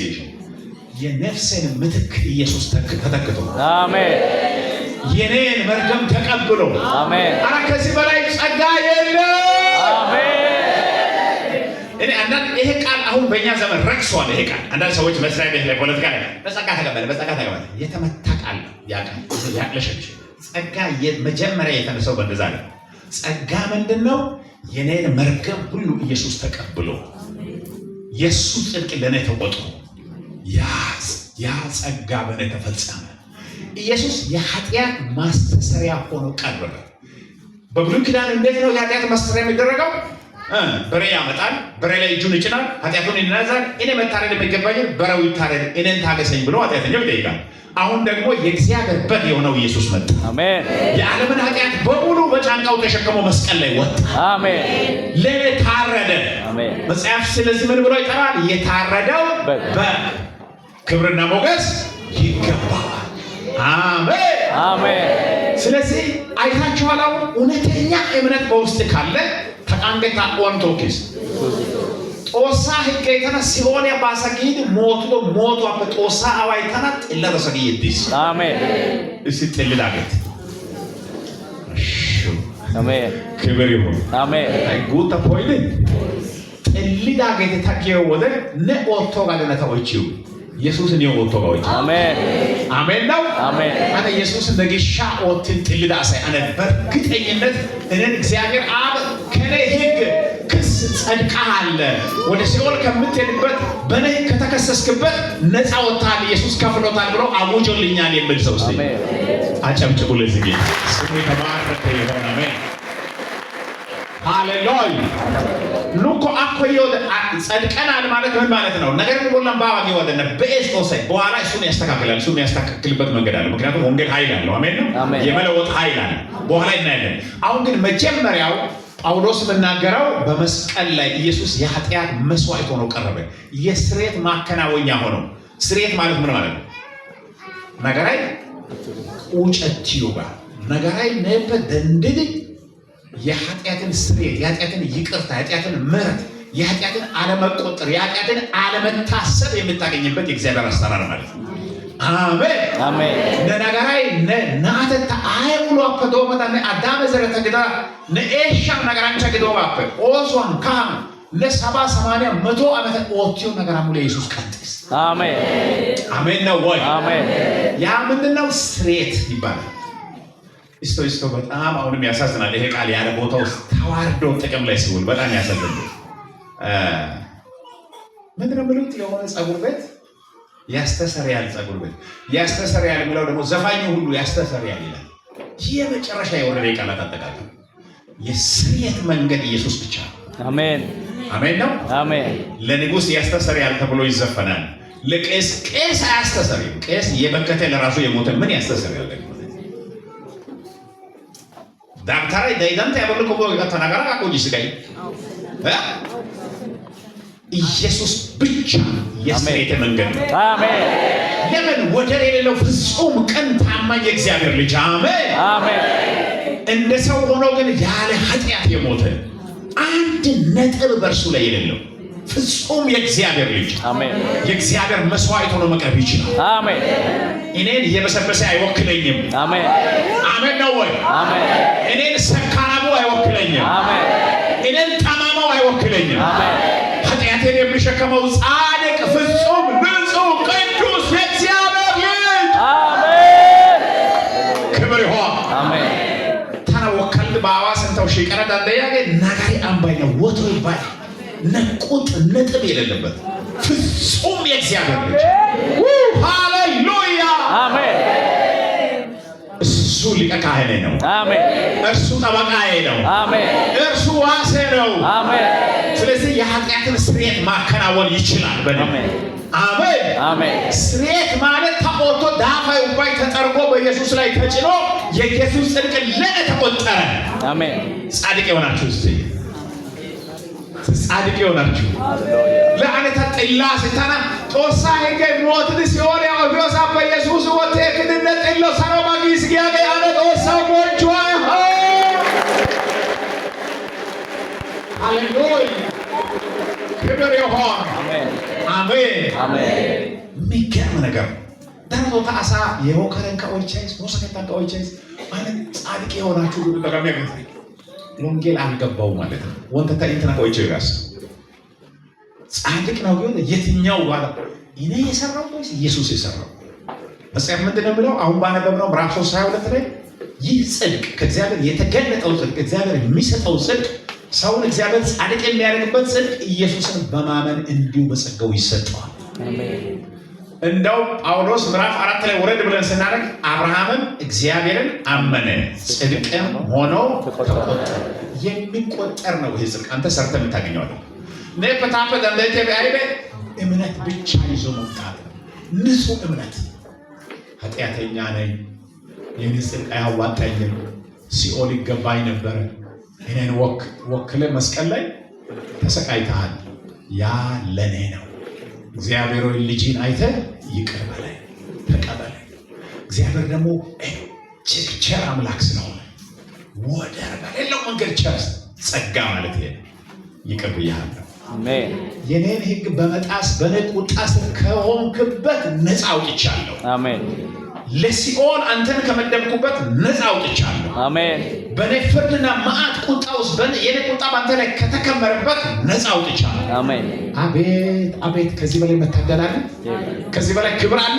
የነፍሴን ምትክ ኢየሱስ ተተክቶ አሜን። የኔን መርገም ተቀብሎ አሜን። አረ ከዚህ በላይ ጸጋ የለም። አሜን። እኔ አንዳንድ ይሄ ቃል አሁን በእኛ ዘመን ረክሷል። ይሄ ቃል አንዳንድ ሰዎች መስሪያ ቤት ላይ፣ ፖለቲካ ላይ በጸጋ ተቀበለ፣ በጸጋ ተቀበለ የተመታ ቃል ነው። ያ ቃል ያቅለሸልሽ። ጸጋ መጀመሪያ የተነሳው በእንደዛ ነው። ጸጋ ምንድን ነው? የኔን መርገም ሁሉ ኢየሱስ ተቀብሎ የእሱ ጽድቅ ለእኔ ተቆጥሮ ያ ጸጋ በእኔ ተፈጸመ። ኢየሱስ የኃጢአት ማስተሰሪያ ሆኖ ቀረበ። በብሉይ ኪዳን እንዴት ነው የኃጢአት ማስተሰሪያ የሚደረገው? በሬ ያመጣል፣ በሬ ላይ እጁን ይጭናል፣ ኃጢአቱን ይናዛል። እኔ መታረድ የሚገባኝን በሬው ይታረድ፣ እኔን ታገሰኝ ብሎ ኃጢአተኛው ይጠይቃል። አሁን ደግሞ የእግዚአብሔር በግ የሆነው ኢየሱስ መጣ። አሜን። የዓለምን ኃጢአት በሙሉ በጫንቃው ተሸክሞ መስቀል ላይ ወጣ። አሜን። ለእኔ ታረደ። አሜን። መጽሐፍ ስለዚህ ምን ብሎ ይጠራል? የታረደው በግ። በግ ክብርና ሞገስ ይገባዋል። አሜን። አሜን። ስለዚህ አይታችኋል። አሁን እውነተኛ እምነት በውስጥ ካለ ተቃንገታ ኦንቶኪስ Xoossaa higgee tana si'ooliyaa baasa giidi mootido mootuwaappe Xoossaa aaway tana xilladasa gi yeddiis. አሜን። እስቲ xillidaageeti አሜን። ክብር ይሁን። አሜን። guutta poyde xillidaageeti ta giyo wode ne oottoogaa nena ta oychchiyo Yesuusi niyo oottoogaa oychchiyo. አሜን። አሜን ነው። አሜን። አነ ኢየሱስ ለግሻ ኦትን ጥልዳ አሳይ አነ በእርግጠኝነት እኔን እግዚአብሔር አብ ከኔ ሕግ ክስ ጸድቀሃል፣ ወደ ሲኦል ከምትሄድበት በእኔ ሕግ ከተከሰስክበት ነፃ ወጥተሃል፣ ኢየሱስ ከፍሎታል ብሎ አውጆልኛል የሚል ሰው እስቲ አሜን። አጨብጭቡ ለዚህ ጌታ። ስሙ የተባረከ ይሁን። አሜን፣ ሃሌሉያ። ኑኮ አኮዮ ጸድቀናል ማለት ምን ማለት ነው? ነገር ግን ቦላን ባባ ወደነ በኤስቶሳይ በኋላ እሱን ያስተካክላል። እሱን የሚያስተካክልበት መንገድ አለ። ምክንያቱም ወንጌል ኃይል አለው። አሜን ነው። አሜን። የመለወጥ ኃይል አለ። በኋላ እናያለን። አሁን ግን መጀመሪያው ጳውሎስ የምናገረው በመስቀል ላይ ኢየሱስ የኃጢአት መስዋዕት ሆኖ ቀረበ። የስርየት ማከናወኛ ሆኖ። ስርየት ማለት ምን ማለት ነው? Nagaray quucettiyoogaa nagaray neeppe denddidi የኃጢአትን ስርየት፣ የኃጢአትን ይቅርታ፣ የኃጢአትን ምሕረት፣ የኃጢአትን አለመቆጠር፣ የኃጢአትን አለመታሰብ የምታገኝበት የእግዚአብሔር አሰራር ማለት ነው። አሜን። አሜን። Ne nagaray ne naatetta ay uluwappe doommada ne Addaame zeretta gidada ne eeshshan nagaranchcha gidoogaappe oosuwan kahan ne 70, 80, 100 ዓመተ oottiyo nagaraa mule ኢየሱስ ቀጥስ። አሜን። አሜን ነው ወይ? አሜን። ያ ምንድነው? ስርየት ይባላል። እስቶ እስቶ በጣም አሁንም ያሳዝናል። ይሄ ቃል ያለ ቦታ ውስጥ ተዋርዶ ጥቅም ላይ ሲውል በጣም ያሳዝናል። ምንድነው የሚሉት? የሆነ ጸጉር ቤት ያስተሰርያል፣ ጸጉር ቤት ያስተሰርያል የሚለው ደግሞ ዘፋኙ ሁሉ ያስተሰርያል ይላል። ይህ የመጨረሻ የወረደ የቃላት አጠቃቀም። የስርየት መንገድ ኢየሱስ ብቻ ነው። አሜን። አሜን ነው። አሜን። ለንጉሥ ያስተሰርያል ተብሎ ይዘፈናል። ለቄስ ቄስ አያስተሰርይም። ቄስ የበከተ ለራሱ የሞተ ምን ያስተሰርያል? ደግሞ ዳክተራይ ዳይዳንተ ያበሉ ኮቦ ተናገራ አቆጂ ስጋይ ኢየሱስ ብቻ የስርየት መንገድ ነው። አሜን። ለምን? ወደር የሌለው ፍጹም ቅን ታማኝ የእግዚአብሔር ልጅ። አሜን። አሜን። እንደ ሰው ሆኖ ግን ያለ ኃጢአት የሞተ፣ አንድ ነጥብ በእርሱ ላይ የሌለው ፍጹም የእግዚአብሔር ልጅ አሜን። የእግዚአብሔር መስዋዕት ሆኖ መቅረብ ይችላል። አሜን። እኔን እየበሰበሰ አይወክለኝም። አሜን። አሜን ነው ወይ? አሜን። እኔን ሰካራሙ አይወክለኝም። አሜን። እኔን ጠማማው አይወክለኝም። አሜን። ኃጢአቴን የሚሸከመው ጻድቅ፣ ፍጹም፣ ንጹሕ፣ ቅዱስ የእግዚአብሔር ልጅ። አሜን። Danddayiyaagee nagari አምባይነ ወትሮ ባይ ነቁጥ ነጥብ የሌለበት ፍጹም የእግዚአብሔር ልጅ። ሃሌሉያ! አሜን። እሱ ሊቀ ካህኔ ነው። አሜን። እርሱ ጠበቃዬ ነው። አሜን። እርሱ ዋሴ ነው። አሜን። ስለዚህ የኃጢአትን ስርየት ማከናወን ይችላል። በእኔ አሜን። አሜን። አሜን። ስርየት ማለት ተቆርቶ ዳፋይ ውባይ ተጠርጎ በኢየሱስ ላይ ተጭኖ የኢየሱስ ጽድቅ ለእኔ ተቆጠረ። አሜን። ጻድቅ የሆናችሁ፣ እስቲ ጻድቅ የሆናችሁ ለአነታ ጥላ ስታና ጦሳ ህገ ሞትን ሲሆን ያኦቢዮሳ በኢየሱስ ወቴ ክድነ ጥሎ ሰሮማ ጊስጊያገ አነ ጦሳ ቦንቹ። ሃሌሉያ፣ ክብር ይሁን። አሜን። አሜን። አሜን። የሚገርም ነገር ነው። Darotoo ta asaa yeeho karenkka oychchays, woosa keettankka oychchays። ማለት ጻድቅ የሆናችሁ ሁሉ ጠቃሚ ወንጌል አልገባው ማለት ነው። ወንተታ እንትና ቆይቼ ጋስ ጻድቅ ነው ግን የትኛው ባላ እኔ የሰራው ወይስ ኢየሱስ የሰራው? መጽሐፍ ምንድን ነው የሚለው? አሁን ባነበብነው ምዕራፍ 3 22 ላይ ይህ ጽድቅ ከእግዚአብሔር የተገለጠው ጽድቅ፣ እግዚአብሔር የሚሰጠው ጽድቅ፣ ሰውን እግዚአብሔር ጻድቅ የሚያደርግበት ጽድቅ ኢየሱስን በማመን እንዲሁ በጸጋው ይሰጠዋል። አሜን። እንደው ጳውሎስ ምዕራፍ 4 ላይ ወረድ ብለን ስናደርግ አብርሃምም እግዚአብሔርን አመነ ጽድቅም ሆኖ ተቆጠረ። የሚቆጠር ነው ይሄ ጽድቅ፣ አንተ ሰርተህ የምታገኘው አይደለም። ኔፕታፕ ደንደቴ ቢአይቤ እምነት ብቻ ይዞ መምጣት ነው። ንጹህ እምነት። ኃጢአተኛ ነኝ፣ የኔ ጽድቅ አያዋጣኝም፣ ሲኦል ይገባኝ ነበረ፣ እኔን ወክለህ መስቀል ላይ ተሰቃይተሃል፣ ያ ለእኔ ነው። እግዚአብሔር ሆይ ልጅን አይተህ ይቅር በለኝ፣ ተቀበለኝ። እግዚአብሔር ደግሞ እጅግ ቸር አምላክ ስለሆነ ወደር በሌለው መንገድ ቸር፣ ጸጋ ማለት ይሄ ነው። ይቅር ብያለሁ። አሜን። የኔን ሕግ በመጣስ በእኔ ቁጣ ስር ከሆንክበት ነፃ አውጥቻለሁ። አሜን። ለሲኦል አንተን ከመደብኩበት ነፃ አውጥቻለሁ። አሜን። በእኔ ፍርድና መዓት ቁጣ ውስጥ የኔ ቁጣ በአንተ ላይ ከተከመረበት ነፃ አውጥቻለሁ። አሜን። አቤት አቤት! ከዚህ በላይ መታደል አለ? ከዚህ በላይ ክብር አለ?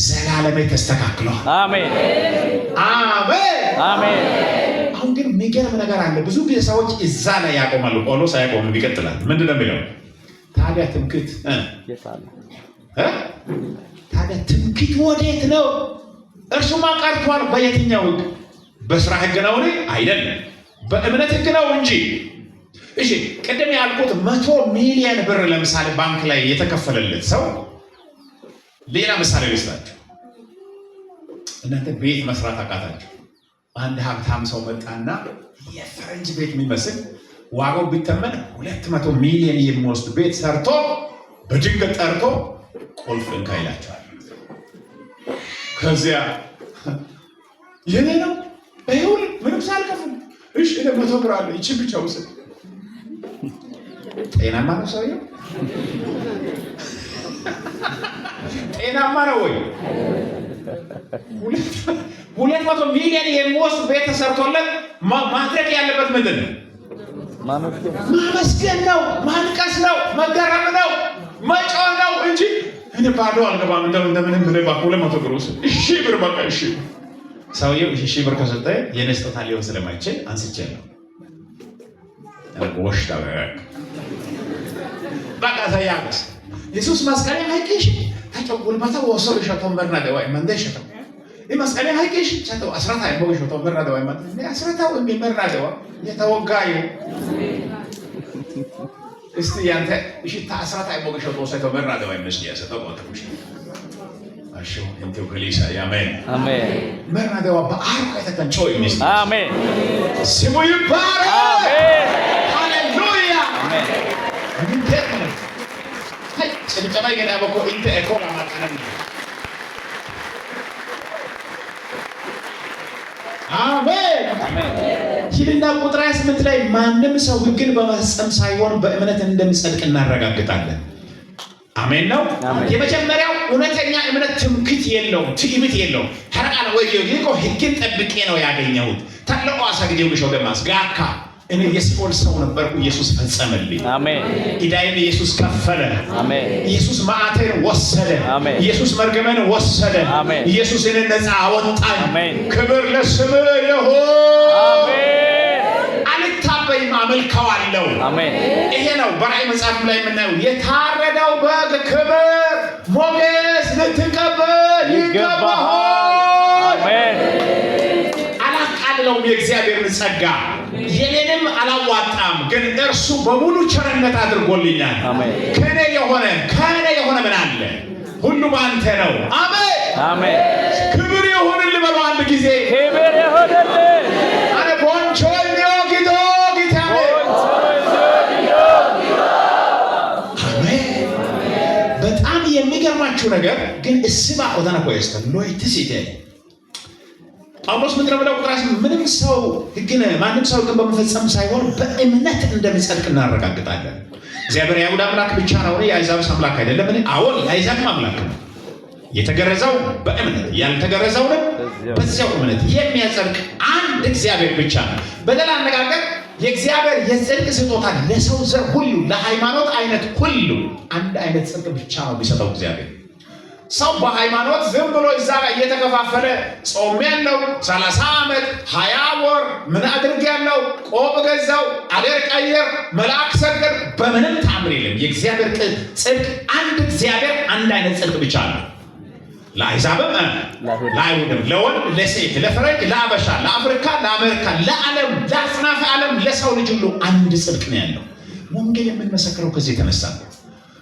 ዘላለሜ ተስተካክሏል። አሜን። አሜን። አሜን። አሁን ግን የሚገርም ነገር አለ። ብዙ ጊዜ ሰዎች እዛ ላይ ያቆማሉ። ጳውሎስ አያቆምም፣ ይቀጥላል። ምንድን ነው የሚለው? ታዲያ ትምክህት የት አለ? እ? ታዲያ ትምክህት ወዴት ነው? እርሱማ ቀርቷል። በየትኛው ሕግ? በስራ ሕግ ነው? አይደለም፣ በእምነት ሕግ ነው እንጂ። እሺ፣ ቅድም ያልኩት 100 ሚሊዮን ብር ለምሳሌ ባንክ ላይ የተከፈለለት ሰው፣ ሌላ ምሳሌ ልስጣችሁ። እናንተ ቤት መስራት አቃታችሁ። አንድ ሀብታም ሰው መጣና የፈረንጅ ቤት የሚመስል ዋጋው ቢተመን 200 ሚሊዮን የሚወስድ ቤት ሰርቶ በድንገት ጠርቶ ቁልፍ እንካ ይላቸዋል። ከዚያ የኔ ነው ይሁን ምንም ሳልከፍል፣ እሺ እኔ 100 ብር አለ፣ ይቺ ብቻ ውሰድ። ጤናማ ነው ሰውየው? ጤናማ ነው ወይ? 200 ሚሊዮን የሚወስድ ቤት ተሰርቶለት ማድረግ ያለበት ምንድን ነው? ማመስገን። ማመስገን ነው፣ ማልቀስ ነው፣ መገረም ነው፣ መጮህ ነው እንጂ እኔ ባዶ አልገባም፣ እንደው እንደምንም ብለህ እባክህ 200 ብር ውሰድ። እሺ ብር በቃ እሺ። ሰውየው እሺ ብር ከሰጠ የኔ ስጦታ ሊሆን ስለማይችል አንስቼ ነው ወሽታ በቃ ተያቅስ የሱስ መስቀል ሀይቂሽ ታቸው ጉልበታ ወሶ ሸቶ መርና ደዋ መንደ ሸቶ መስቀል ሀይቂሽ ሸቶ አስራታ ይቦ ሸቶ መርና ደዋ መንደ አስራታው መርና ደዋ የተወጋዩ እስቲ ያንተ እሺ ታስራታ ይቦ ሸቶ ሰቶ መርና ደዋ ይመስል ያሰተው ቆጥኩሽ አሾ እንቴው ከሊሳ ያሜን። አሜን። መርና ደዋ በአርቆ የተተንቾ ይመስል። አሜን። ስሙ ይባረክ። አሜን። ሃሌሉያ። አሜን። እንዴት ነው? አይ ጭብጨባ ገና በኮ እንተ ኤኮ ማጣነ። አሜን። አሜን። ሂድና ቁጥር 28 ላይ ማንም ሰው ሕግን በመፈጸም ሳይሆን በእምነት እንደሚጸድቅ እናረጋግጣለን። አሜን ነው። አሜን። የመጀመሪያው እውነተኛ እምነት ትምክህት የለውም፣ ትዕቢት የለውም። ሐረቃለ ወይ ጊዮጊ ሕግን ጠብቄ ነው ያገኘሁት። ታለቆ አሳግዴው ግሾ ደማስ ጋካ እኔ የሲኦል ሰው ነበርኩ፣ ኢየሱስ ፈጸመልኝ። አሜን። ኢዳይን ኢየሱስ ከፈለ። አሜን። ኢየሱስ መዓቴን ወሰደ። አሜን። ኢየሱስ መርገሜን ወሰደ። አሜን። ኢየሱስ እኔን ነፃ አወጣኝ። አሜን። ክብር ለስምህ ይሁን። አሜን። አልታበይም፣ አመልከዋለሁ። አሜን። ይሄ ነው በራእይ መጽሐፍ ላይ የምናየው የታረደው በግ ክብር ሞገስ ልትቀበል ይገባሃል። አሜን። አላቃልለውም የእግዚአብሔርን ጸጋ፣ የኔንም አላዋጣም፣ ግን እርሱ በሙሉ ቸርነት አድርጎልኛል። አሜን። ከኔ የሆነ ምን አለ? ሁሉ በአንተ ነው። አሜን። አሜን። ክብር ይሁንልህ በሉ አንድ ጊዜ። ክብር ይሁንልህ። አነ bonchchoy gido ጌታ። አሜን። በጣም የሚገርማችሁ ነገር ግን issibaa odana koyays loytti siyite። ጳውሎስ ምንድን ነው ብለው ቁጥር ምንም ሰው ሕግን ማንም ሰው ሕግን በመፈጸም ሳይሆን በእምነት እንደሚጸድቅ እናረጋግጣለን። እግዚአብሔር የአይሁድ አምላክ ብቻ ነው፣ የአሕዛብስ አምላክ አይደለም? አዎን፣ የአሕዛብም አምላክ ነው። የተገረዘው በእምነት ያልተገረዘውንም በዚያው እምነት የሚያጸድቅ አንድ እግዚአብሔር ብቻ ነው። በሌላ አነጋገር የእግዚአብሔር የጽድቅ ስጦታ ለሰው ዘር ሁሉ፣ ለሃይማኖት አይነት ሁሉ አንድ አይነት ጽድቅ ብቻ ነው የሚሰጠው እግዚአብሔር። ሰው በሃይማኖት ዝም ብሎ እዛ ላይ እየተከፋፈለ ጾም ያለው 30 ዓመት 20 ወር ምን አድርግ ያለው ቆብ ገዛው አገር ቀየር መልአክ ሰገድ በምንም ታምር የለም። የእግዚአብሔር ጽድቅ አንድ እግዚአብሔር አንድ አይነት ጽድቅ ብቻ ነው። ለአሕዛብም ለአይሁድም፣ ለወንድ ለሴት፣ ለፈረንጅ፣ ለአበሻ፣ ለአፍሪካ፣ ለአሜሪካ፣ ለዓለም፣ ለአጽናፈ ዓለም፣ ለሰው ልጅ ሁሉ አንድ ጽድቅ ነው ያለው። ወንጌል የምንመሰክረው ከዚህ የተነሳ ነው።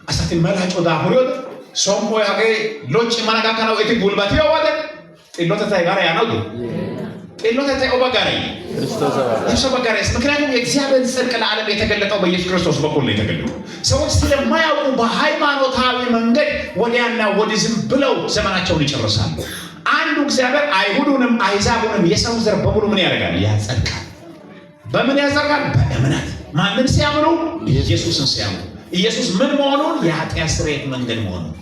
Asati mela coo daafuriyoode som"oy hagee locci mana gakkanawu eti gulbbatiyo wode xillotettay gaara yaanawu xillotettay o baggaara ክርስቶስ እርሱ baggaara። ምክንያቱም የእግዚአብሔር ጽድቅ ለዓለም የተገለጠው በኢየሱስ ክርስቶስ በኩል ነው የተገለጠው። ሰዎች ስለማያውቁ በሃይማኖታዊ መንገድ ወዲያና ወዲህ ዝም ብለው ዘመናቸውን ይጨርሳሉ። አንዱ እግዚአብሔር አይሁዱንም አሕዛቡንም የሰው ዘር በሙሉ ምን ያደርጋል? ያጸድቃል። በምን ያጸድቃል? በእምነት። ማንን ሲያምኑ? ኢየሱስን ሲያምኑ። ኢየሱስ ምን መሆኑን? የኃጢአት ስርየት መንገድ መሆኑን።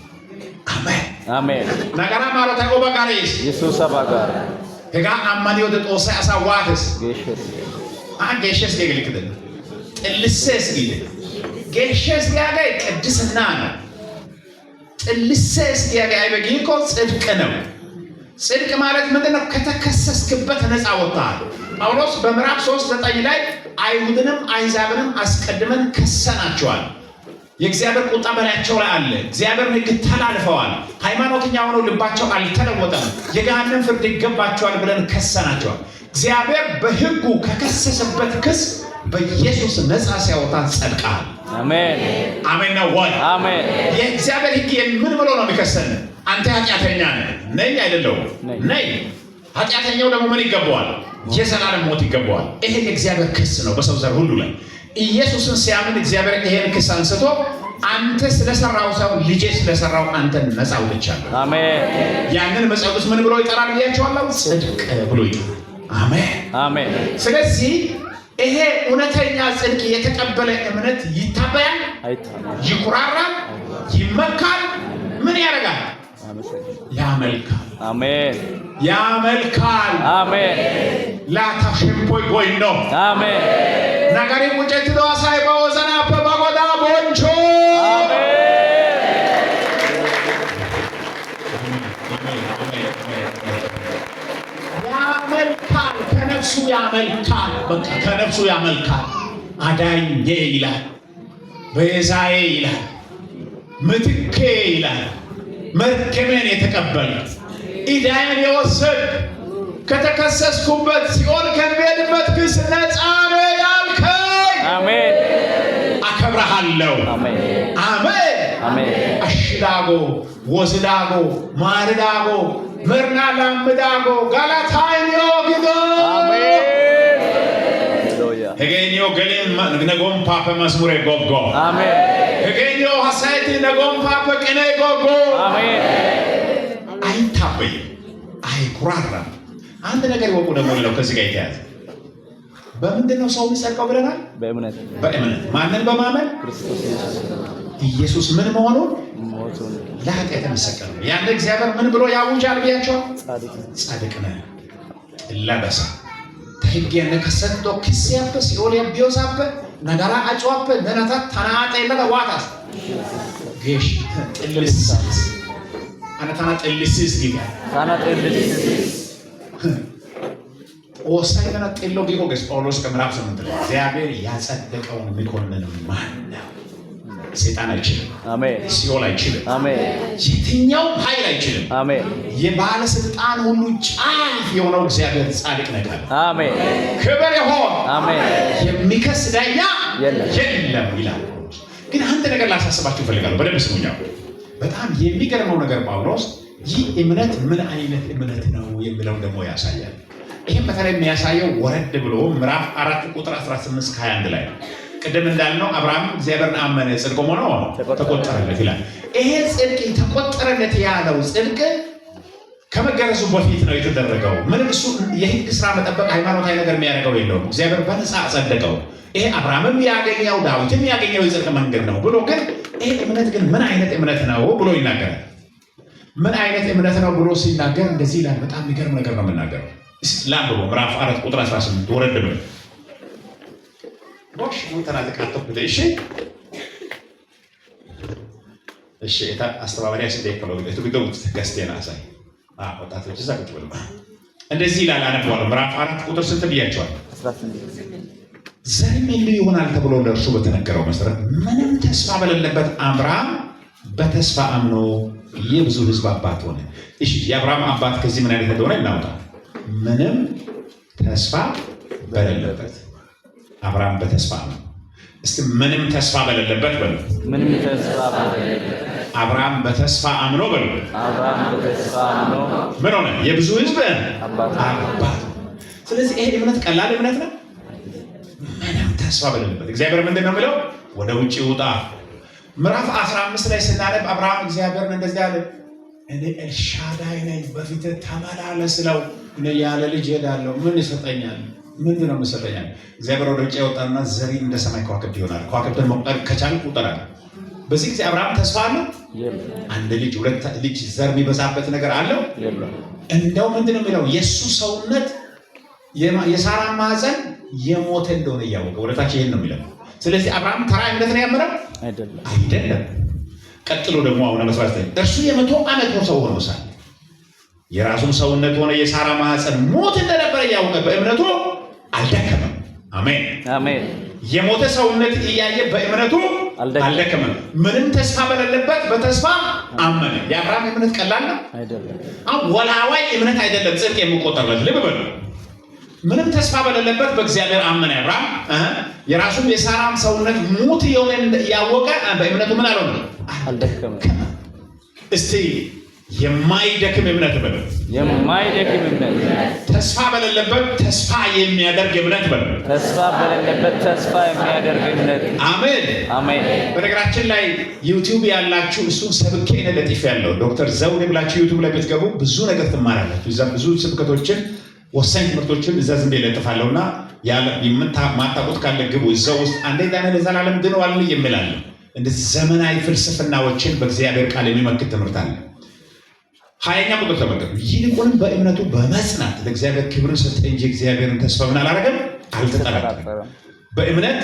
አሜን። አሜን። Nagaraa maarotay o baggaara yiis? Yesuusa baggaara። Hegaa ammaniyode Xoossay asaa waates? Geeshshees። አ geeshshees giige xillissees giide geeshshees giyaagee ቅድስና ነው። Xillissees giyaagee aybe giikko ጽድቅ ነው። ጽድቅ ማለት ምንድን ነው? ከተከሰስክበት ነፃ ወጥተሃል። ጳውሎስ በምዕራፍ 3:9 ላይ አይሁድንም አሕዛብንም አስቀድመን ከሰናቸዋል። የእግዚአብሔር ቁጣ በላያቸው ላይ አለ። እግዚአብሔርን ሕግ ተላልፈዋል። ሃይማኖተኛ ሆነው ልባቸው አልተለወጠም። የገሃነም ፍርድ ይገባቸዋል ብለን ከሰናቸዋል። እግዚአብሔር በሕጉ ከከሰሰበት ክስ በኢየሱስ ነፃ ሲያወጣን ጸድቀሃል። አሜን። አሜን ነው ወይ? አሜን። የእግዚአብሔር ሕግ ምን ብሎ ነው የሚከሰን? አንተ ኃጢአተኛ ነህ። ነኝ አይደለሁም? ነኝ። ነኝ። ኃጢአተኛው ደግሞ ምን ይገባዋል? የዘላለም ሞት ይገባዋል። ይሄ የእግዚአብሔር ክስ ነው በሰው ዘር ሁሉ ላይ። ኢየሱስን ሲያምን እግዚአብሔር ይሄን ክስ አንስቶ አንተ ስለሰራው ሳይሆን ልጄ ስለሰራው አንተን ነፃ አውጥቻለሁ። አሜን። ያንን መጽሐፍ ቅዱስ ምን ብሎ ይጠራል ብያቸዋለሁ? ጽድቅ ብሎ ይጠራል። አሜን። አሜን። ስለዚህ ይሄ እውነተኛ ጽድቅ የተቀበለ እምነት ይታበያል፣ አይታበይም። ይኩራራል፣ ይመካል። ምን ያደርጋል? አመሰግናለሁ። ያመልካል። አሜን። ያመልካል። አሜን። Laa ta shemppoy goynno. አሜን። Nagaran qucettido asay ba wozanappe ba Godaa bonchcho. አሜን። ያመልካል። ከነፍሱ ያመልካል። በቃ ከነፍሱ ያመልካል። አዳኜ ይላል፣ ቤዛዬ ይላል፣ ምትኬ ይላል። መርገሜን የተቀበለ፣ ዕዳዬን የወሰድክ፣ ከተከሰስኩበት ሲኦል ከሚሄድበት ክስ ነፃ ነህ ያልከኝ አሜን። አከብረሃለሁ። አሜን። አሜን። አሜን። Ashshidaagoo, wozidaagoo, maaridaagoo, merinaa laammidaagoo, galatay niyo gido. አሜን። ሃሌሉያ። Hegee niyo gelin ne gomppaappe mazmuree goggo. አሜን። Hegee niyo hassayetti ne gomppaappe qinee goggo. አሜን። አይታበይም፣ አይኩራራም። አንድ ነገር ይወቁ ደግሞ ሌላው ከዚህ ጋር የተያዘ በምንድን ነው ሰው የሚጸድቀው ብለናል? በእምነት። በእምነት። ማንን በማመን? ክርስቶስ ኢየሱስ ኢየሱስ ምን መሆኑን? ሞቱን። ለኃጢአት የተሰቀለው። ያን እግዚአብሔር ምን ብሎ ያውጃል ብያቸዋል? ጻድቅ። ጻድቅ ነህ ለበሳ ta higgiyan ne kasettido kissiyappe, si'ooliyaa biyosaappe, nagaraa acuwaappe nena ta na'aa xeellada waataas? Geesh xillissaas. Ane tana xillissiis giite. Tana xillissiis. Xoossay tana xillo giiko gees ጳውሎስ ከምዕራፍ 8 ላይ። እግዚአብሔር ያጸደቀውን የሚኮንን ማን ነው? ሰይጣን አይችልም። አሜን። ሲኦል አይችልም። አሜን። የትኛውም ኃይል አይችልም። አሜን። የባለስልጣን ሁሉ ጫፍ የሆነው እግዚአብሔር ጻድቅ ነገር አሜን። ክብር ይሆን። አሜን። የሚከስ ዳኛ የለም። የለም ይላል ጳውሎስ። ግን አንድ ነገር ላሳስባችሁ እፈልጋለሁ። በደንብ ስሙኛ። በጣም የሚገርመው ነገር ጳውሎስ ይህ እምነት ምን አይነት እምነት ነው የሚለውን ደግሞ ያሳያል። ይህም በተለይ የሚያሳየው ወረድ ብሎ ምዕራፍ 4 ቁጥር 18 እስከ 21 ላይ ነው። ቅድም እንዳልነው አብርሃም እግዚአብሔርን አመነ ጽድቅም ሆኖ ተቆጠረለት ይላል። ይሄ ጽድቅ የተቆጠረለት ያለው ጽድቅ ከመገረዙ በፊት ነው የተደረገው። ምንም እሱ የሕግ ስራ መጠበቅ ሃይማኖታዊ ነገር የሚያደርገው የለውም። እግዚአብሔር በነፃ አጸደቀው። ይሄ አብርሃምም ያገኘው ዳዊትም ያገኘው የጽድቅ መንገድ ነው ብሎ ግን ይሄ እምነት ግን ምን አይነት እምነት ነው ብሎ ይናገራል። ምን አይነት እምነት ነው ብሎ ሲናገር እንደዚህ ይላል። በጣም የሚገርም ነገር ነው የምናገረው። እስኪ ላንብበው። ምዕራፍ 4 ቁጥር 18 ወረድ ብሎ ቦሽ ሙተናተቃተኩ። እሺ እሺ eta አስተባባሪ ስደከለው እቱ ግደውት ገስቴና አሳይ ወጣቶች እዛ ቁጭ ብለው እንደዚህ ይላል። አነበዋለሁ። ምዕራፍ 4 ቁጥር ስንት ብያቸዋል? 18። ዘርም እንዲሁ ይሆናል ተብሎ ለእርሱ በተነገረው መሰረት ምንም ተስፋ በሌለበት አብርሃም በተስፋ አምኖ የብዙ ሕዝብ አባት ሆነ። እሺ፣ የአብርሃም አባት ከዚህ ምን አይነት እንደሆነ እናውጣ። ምንም ተስፋ በሌለበት አብርሃም በተስፋ አምኖ። እስቲ ምንም ተስፋ በሌለበት በሉ። ምንም ተስፋ በሌለበት አብርሃም በተስፋ አምኖ በሉ። አብርሃም በተስፋ አምኖ ምን ሆነ? የብዙ ሕዝብ አባት አባት። ስለዚህ ይሄ እምነት ቀላል እምነት ነው? ምንም ተስፋ በሌለበት እግዚአብሔር ምንድን ነው የሚለው? ወደ ውጭ ውጣ። ምዕራፍ 15 ላይ ስናነብ አብርሃም እግዚአብሔርን እንደዚህ አለ፣ እኔ ኤልሻዳይ ነኝ፣ በፊትህ ተመላለስ ስለው እኔ ያለ ልጅ እሄዳለሁ፣ ምን ይሰጠኛል? ምንድን ነው የምሰጠኛል? እግዚአብሔር ወደ ውጭ ያወጣና ዘሪ እንደ ሰማይ ከዋክብት ይሆናል። ከዋክብትን መቁጠር ከቻልክ ቁጠር አለ። በዚህ ጊዜ አብርሃም ተስፋ አለው? የለም። አንድ ልጅ ሁለት ልጅ ዘር የሚበዛበት ነገር አለው? የለም። እንደው ምንድን ነው የሚለው? የእሱ ሰውነት የሳራ ማህፀን የሞተ እንደሆነ እያወቀ ወደታች ይሄን ነው የሚለው። ስለዚህ አብርሃም ተራ እምነት ነው ያመነው? አይደለም። አይደለም። ቀጥሎ ደግሞ አሁን 19 እርሱ የ100 ዓመት ሰው ሆኖ ሳለ የራሱም ሰውነት ሆነ የሳራ ማህፀን ሞት እንደነበረ እያወቀ በእምነቱ አልደከመም። አሜን። አሜን። የሞተ ሰውነት እያየ በእምነቱ አልደከመም። አልደከመም። ምንም ተስፋ በሌለበት በተስፋ አመነ። የአብርሃም እምነት ቀላል ነው? አይደለም። አሁን ወላዋይ እምነት አይደለም ጽድቅ የሚቆጠርለት። ልብ በሉ። ምንም ተስፋ በሌለበት በእግዚአብሔር አመነ አብርሃም። የራሱም የሳራም ሰውነት ሙት የሆነ እያወቀ በእምነቱ ምን አልሆነም? አልደከመም። እስቲ የማይደክም እምነት በሉ። የማይደክም እምነት። ተስፋ በሌለበት ተስፋ የሚያደርግ እምነት በሉ። ተስፋ በሌለበት ተስፋ የሚያደርግ እምነት። አሜን። አሜን። በነገራችን ላይ ዩቲዩብ ያላችሁ እሱን ሰብኬ ነው ለጥፍ ያለው ዶክተር ዘውዴ ብላችሁ ዩቲዩብ ላይ ብትገቡ ብዙ ነገር ትማራላችሁ። እዛ ብዙ ስብከቶችን ወሳኝ ትምህርቶችን እዛ ዝም ብዬ ለጥፋለሁና ማታውቁት ካለ ግቡ። እዛ ውስጥ አንዴ ዳነ ለዘላለም ድነዋል የሚል አለ። እንደዚህ ዘመናዊ ፍልስፍናዎችን በእግዚአብሔር ቃል የሚመክት ትምህርት አለ። 20ኛ ቁጥር ተመልከቱ። ይልቁንም በእምነቱ በመጽናት ለእግዚአብሔር ክብርን ሰጠ እንጂ እግዚአብሔርን ተስፋ ምን አላደረገም? አልተጠራጠረም። በእምነት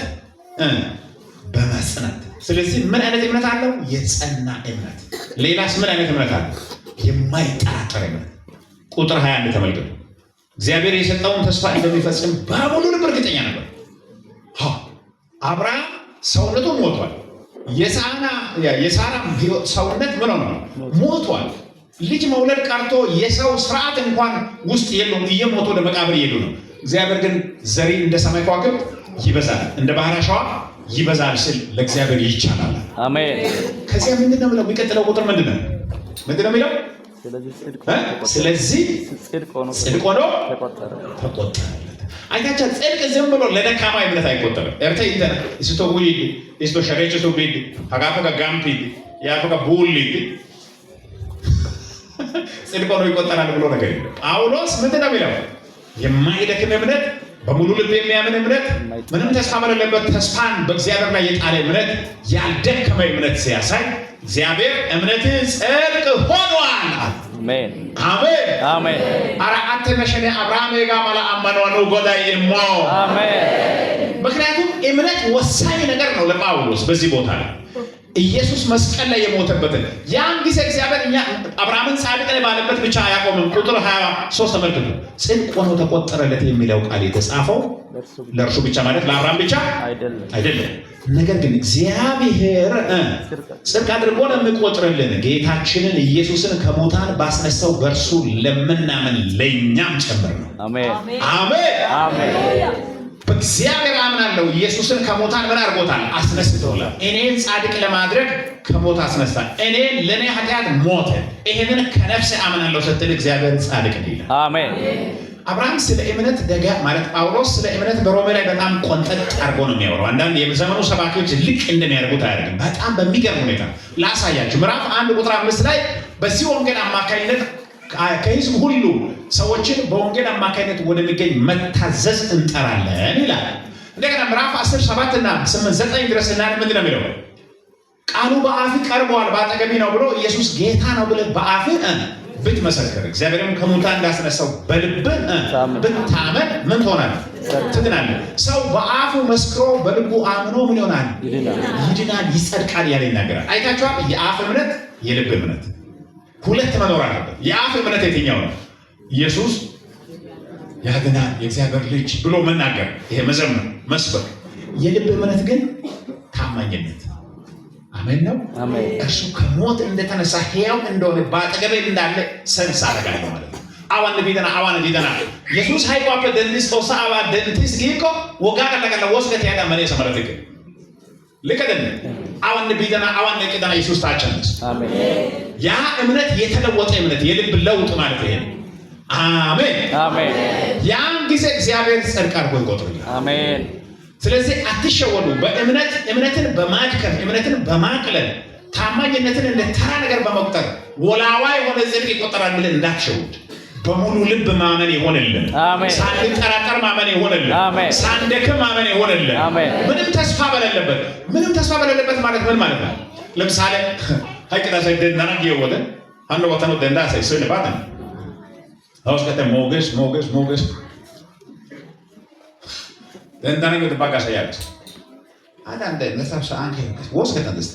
በመጽናት። ስለዚህ ምን አይነት እምነት አለው? የጸና እምነት። ሌላስ ምን አይነት እምነት አለው? የማይጠራጠር እምነት። ቁጥር 21 ተመልከቱ። እግዚአብሔር የሰጠውን ተስፋ እንደሚፈጽም በሙሉ ልብ እርግጠኛ ነበር። አብርሃም ሰውነቱ ሞቷል። የሳራ ሰውነት ምን ሆነ? ሞቷል። ልጅ መውለድ ቀርቶ የሰው ስርዓት እንኳን ውስጥ የለውም። እየሞቱ ወደ መቃብር እየሄዱ ነው። እግዚአብሔር ግን ዘሪ እንደ ሰማይ ከዋክብት ይበዛል፣ እንደ ባህር አሸዋ ይበዛል ስል ለእግዚአብሔር ይቻላል። አሜን። ከዚያ ምንድን ነው የሚለው? የሚቀጥለው ቁጥር ምንድን ነው? ምንድን ነው የሚለው? ስለዚህ ጽድቅ ስለዚህ ጽድቅ ሆኖ ጽድቅ ሆኖ ተቆጠረ። ተቆጠረለት። አይታቻ ጽድቅ ዝም ብሎ ለደካማ እምነት አይቆጠርም። ኤርተ ኢንተና እስቶ ውይድ እስቶ ሸሬጭቶ ቢድ ሀጋፈ ጋምፒድ ያፈቀ ቡሊድ ጽድቅ ሆኖ ይቆጠራል ብሎ ነገር የለም። ጳውሎስ ምንድን ነው የሚለው? የማይደክም እምነት፣ በሙሉ ልብ የሚያምን እምነት፣ ምንም ተስፋ በሌለበት ተስፋን በእግዚአብሔር ላይ የጣለ እምነት፣ ያልደከመ እምነት ሲያሳይ እግዚአብሔር እምነትህ ጽድቅ ሆኗል አለ። አሜን። አሜን። አሜን። አረ አንተ መሸኔ አብርሃም ጋ ማላ አመኗኑ ጎዳይ እሞ አሜን። ምክንያቱም እምነት ወሳኝ ነገር ነው ለጳውሎስ በዚህ ቦታ ላይ። ኢየሱስ መስቀል ላይ የሞተበትን ያን ጊዜ እግዚአብሔር እኛ አብርሃምን ጻድቅ ነህ ባለበት ብቻ አያቆምም። ቁጥር 23 ተመልከቱ። ጽድቅ ሆኖ ተቆጠረለት የሚለው ቃል የተጻፈው ለእርሱ ብቻ ማለት ለአብርሃም ብቻ አይደለም። ነገር ግን እግዚአብሔር ጽድቅ አድርጎ ለሚቆጥርልን ጌታችንን ኢየሱስን ከሙታን ባስነሳው በእርሱ ለምናምን ለእኛም ጭምር ነው። አሜን። አሜን። አሜን። በእግዚአብሔር አምናለሁ። ኢየሱስን ከሙታን ምን አድርጎታል? አስነስቶታል። እኔን ጻድቅ ለማድረግ ከሞት አስነሳ። እኔን ለእኔ ኃጢአት ሞተ። ይሄንን ከነፍሴ አምናለሁ ስትል እግዚአብሔር ጻድቅ ነው ይላል። አሜን። አብርሃም ስለ እምነት ደጋ ማለት ጳውሎስ ስለ እምነት በሮሜ ላይ በጣም ቆንጠጥ አድርጎ ነው የሚያወራው። አንዳንድ የዘመኑ ሰባኪዎች ልቅ እንደሚያደርጉት አያደርግም። በጣም በሚገርም ሁኔታ ላሳያችሁ። ምዕራፍ 1 ቁጥር 5 ላይ በዚህ ወንጌል አማካኝነት ከሕዝብ ሁሉ ሰዎችን በወንጌል አማካኝነት ወደሚገኝ መታዘዝ እንጠራለን ይላል። እንደገና ምዕራፍ 10 7 እና 8 9 ድረስ እና ምንድን ነው የሚለው? ቃሉ በአፍህ ቀርቧል በአጠገብህ ነው ብሎ ኢየሱስ ጌታ ነው ብለህ በአፍህ ብትመሰክር እግዚአብሔርም ከሙታን እንዳስነሳው በልብህ ብታመን ምን ትሆናለህ? ትድናለህ። ሰው በአፉ መስክሮ በልቡ አምኖ ምን ይሆናል? ይድናል፣ ይጸድቃል ያለ ይናገራል። አይታችኋል? የአፍ እምነት፣ የልብ እምነት ሁለት መኖር አለበት። የአፍ እምነት የትኛው ነው? ኢየሱስ ያድናል የእግዚአብሔር ልጅ ብሎ መናገር፣ ይሄ መዘመር፣ መስበክ። የልብ እምነት ግን ታማኝነት። አሜን ነው። አሜን። እርሱ ከሞት እንደተነሳ ሕያው እንደሆነ በአጠገቤ እንዳለ sense አደርጋለሁ ማለት ነው። Awan biidana awan biidana Yesuus hayquwaappe denddiis Xoossaa aawaa denttiis giikko woggaa galla galla woosa maneesa malatikke ልክ awan biidana awan eqqidana Yesuus ta achchan dees። አሜን። ያ እምነት የተለወጠ እምነት የልብ ለውጥ ማለት ይሄ ነው። አሜን። አሜን። ያን ጊዜ እግዚአብሔር ጽድቅ አድርጎ ይቆጥርልሃል። አሜን። ስለዚህ አትሸወዱ። በእምነት እምነትን በማድከም፣ እምነትን በማቅለል፣ ታማኝነትን እንደ ተራ ነገር በመቁጠር ወላዋይ የሆነ ጽድቅ ይቆጠራል ብለን እንዳትሸውድ። በሙሉ ልብ ማመን ይሆንልን። አሜን። ሳንጠራጠር ማመን ይሆንልን። አሜን። ሳንደክም ማመን ይሆንልን። አሜን። ምንም ተስፋ በሌለበት፣ ምንም ተስፋ በሌለበት ማለት ምን ማለት ነው? ለምሳሌ hayqqida asay denddana giyo wode hanno gattanawu dendda asay issoynne baawa. Hauskate moogees, moogees, moogees. Denddana giyo bagga asay yaagees. Adan dendda sa'an keehi woosketan des.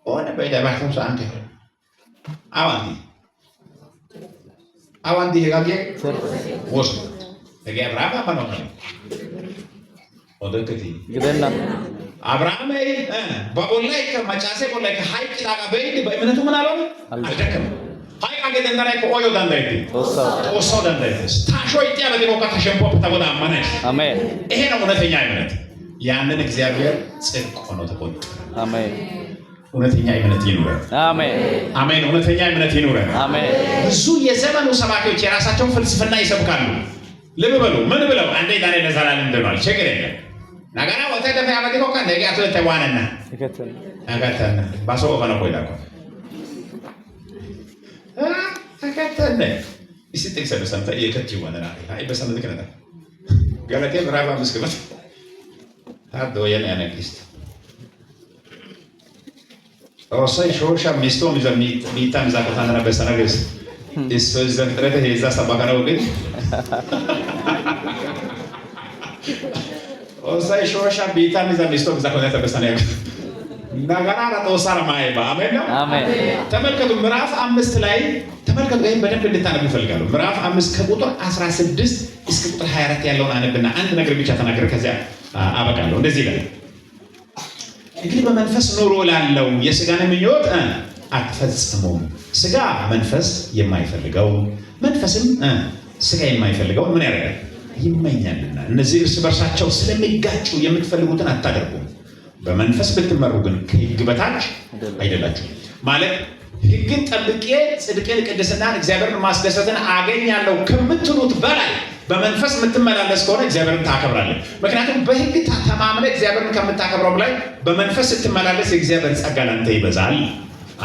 Oonne be'iday baa sa'an keehi. Awan dii? Awan dii hegaa giyagee? Woosketan. Hegee Abrahaama ammanuwa mala. Odekketi. Gidenna. አብርሃም ba bollaykka maccaasee bollaykka hayqqidaagaa be'idi በእምነቱ ምን አልሆነ? አልደከመም። hayqqaagee denddanaykko ooyyoo danddayettii? Xoossawu. Xoossawu danddayettees. Ta ashoy ixxiyaaba gidikkokka ta shemppuwaappe ta Godaa ammanays. አሜን። ይሄ ነው እውነተኛ እምነት። ያንን እግዚአብሔር ጽድቅ ሆኖ ተቆጠረ። አሜን። እውነተኛ እምነት ይኑረን። አሜን። አሜን። እውነተኛ እምነት ይኑረን። አሜን። ብዙ የዘመኑ ሰባኪዎች የራሳቸውን ፍልስፍና ይሰብካሉ። ልብ በሉ። ምን ብለው? አንዴ ዳኔ ለዘላለም ድኗል፣ ችግር የለም nagaraa oottayda pe'aba gidikkokka hegee atotettay waanenna. ትክክል። ተከተልነ ባሶ ኦፈነ ኮይዳኮ ተከተልነ issi ጥቅስ በሰምተ የከት ይወነና አይ በሰምተ ከነታ ገለቴ ምዕራፍ 5 ክፈት ታዶ የኔ ያነቅስት Xoossay shooshshaa mistoo miza biittaa mizaakko tana bessana gees. Issoy Zefixirete 3 sabbakanawu gin Xoossay shooshshaa biittaa miza mistoo mizaakko tana bessana gees. nagaraara Xoossaara maayeba አሜን ነው። አሜን። ተመልከቱ ምዕራፍ 5 ላይ ተመልከቱ። ይህን በደንብ እንድታነቡ እፈልጋለሁ። ምዕራፍ 5 ከቁጥር 16 እስከ ቁጥር 24 ያለውን አነብና አንድ ነገር ብቻ ተናግሬ ከዚያ አበቃለሁ። እንደዚህ ይላል፣ እንግዲህ በመንፈስ ኑሩ እላለሁ፣ የሥጋን ምኞት አትፈጽሙም። ስጋ መንፈስ የማይፈልገው መንፈስም ስጋ የማይፈልገውን ምን ያደርጋል? ይመኛልና። እነዚህ እርስ በርሳቸው ስለሚጋጩ የምትፈልጉትን አታደርጉም። በመንፈስ ብትመሩ ግን ከሕግ በታች አይደላችሁም። ማለት ሕግን ጠብቄ ጽድቅን፣ ቅድስናን፣ እግዚአብሔርን ማስደሰትን አገኛለሁ ከምትሉት በላይ በመንፈስ የምትመላለስ ከሆነ እግዚአብሔርን ታከብራለህ። ምክንያቱም በሕግ ተማምነህ እግዚአብሔርን ከምታከብረው በላይ በመንፈስ ስትመላለስ የእግዚአብሔር ጸጋ ላንተ ይበዛል።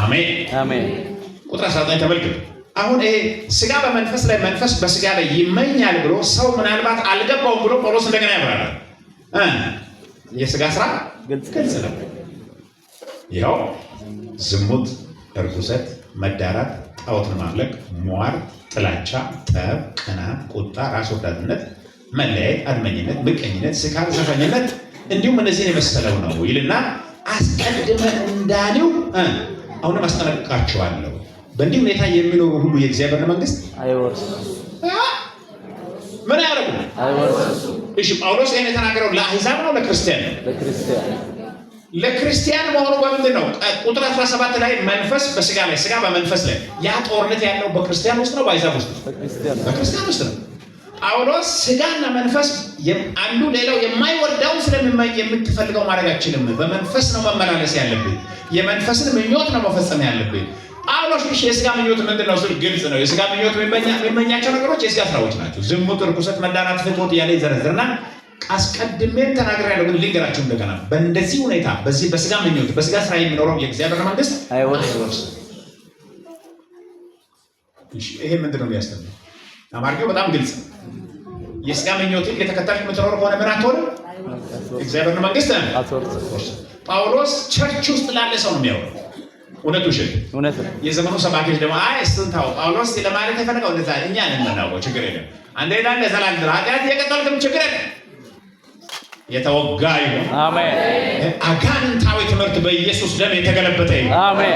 አሜን። አሜን። ቁጥር 19 ተመልከቱ። አሁን ይሄ ስጋ በመንፈስ ላይ መንፈስ በስጋ ላይ ይመኛል ብሎ ሰው ምናልባት አልገባውም ብሎ ጳውሎስ እንደገና ያብራራል። የስጋ ስራ ግልጽ ግልጽ ነው። ይኸው ዝሙት፣ እርኩሰት፣ መዳራት፣ ጣዖትን ማምለክ፣ ሟርት፣ ጥላቻ፣ ጠብ፣ ቅናት፣ ቁጣ፣ ራስ ወዳድነት፣ መለያየት፣ አድመኝነት፣ ምቀኝነት፣ ስካር፣ ዘፈኝነት እንዲሁም እነዚህን የመሰለው ነው ይልና አስቀድመን እንዳልሁ አሁንም አስጠነቅቃችኋለሁ። በእንዲህ ሁኔታ የሚኖሩ ሁሉ የእግዚአብሔር መንግስት አይወርሱም። ምን አያደርጉም? አይወርሱም። እሺ፣ ጳውሎስ ይሄን የተናገረው ለአሕዛብ ነው ለክርስቲያን ነው? ለክርስቲያን። ለክርስቲያን መሆኑ በምንድን ነው? ቁጥር 17 ላይ መንፈስ በስጋ ላይ፣ ስጋ በመንፈስ ላይ፣ ያ ጦርነት ያለው በክርስቲያን ውስጥ ነው በአሕዛብ ውስጥ ነው? በክርስቲያን። በክርስቲያን ውስጥ ነው። ጳውሎስ ስጋና መንፈስ አንዱ ሌላው የማይወዳውን ስለሚመኝ የምትፈልገው ማድረግ አትችልም። በመንፈስ ነው መመላለስ ያለብህ። የመንፈስን ምኞት ነው መፈጸም ያለብህ። ጳውሎስ እሺ የስጋ ምኞት ምንድን ነው ስል ግልጽ ነው። የስጋ ምኞት የሚመኛቸው ነገሮች የስጋ ስራዎች ናቸው። ዝሙት፣ ርኩሰት፣ መዳራት፣ ፍትወት እያለ ይዘረዝርና አስቀድሜም ተናግሬያለሁ፣ ግን ልንገራችሁ እንደገና በእንደዚህ ሁኔታ በዚህ በስጋ ምኞት በስጋ ስራ የሚኖረው የእግዚአብሔር መንግስት አይወርስም። እሺ፣ ይሄ ምንድን ነው የሚያስተምረው? አማርኛው በጣም ግልጽ ነው። የስጋ ምኞትን የተከተልክ የምትኖር ከሆነ ምን አትሆንም? እግዚአብሔር መንግስት አትወርስም። ጳውሎስ church ውስጥ ላለ ሰው ነው የሚያወራው። እውነቱ ውሸት? እውነት ነው። የዘመኑ ሰባኪዎች ደግሞ አይ እሱን ተው፣ ጳውሎስ ለማለት የፈለገው እንደዛ እኛ ነን የምናውቀው፣ ችግር የለም። አንዴ ላለ ዘላለም ኃጢአት እየቀጠልክም ችግር የለም። የተወጋ ይሁን። አሜን። አጋንንታዊ ትምህርት በኢየሱስ ደም የተገለበጠ ይሁን። አሜን።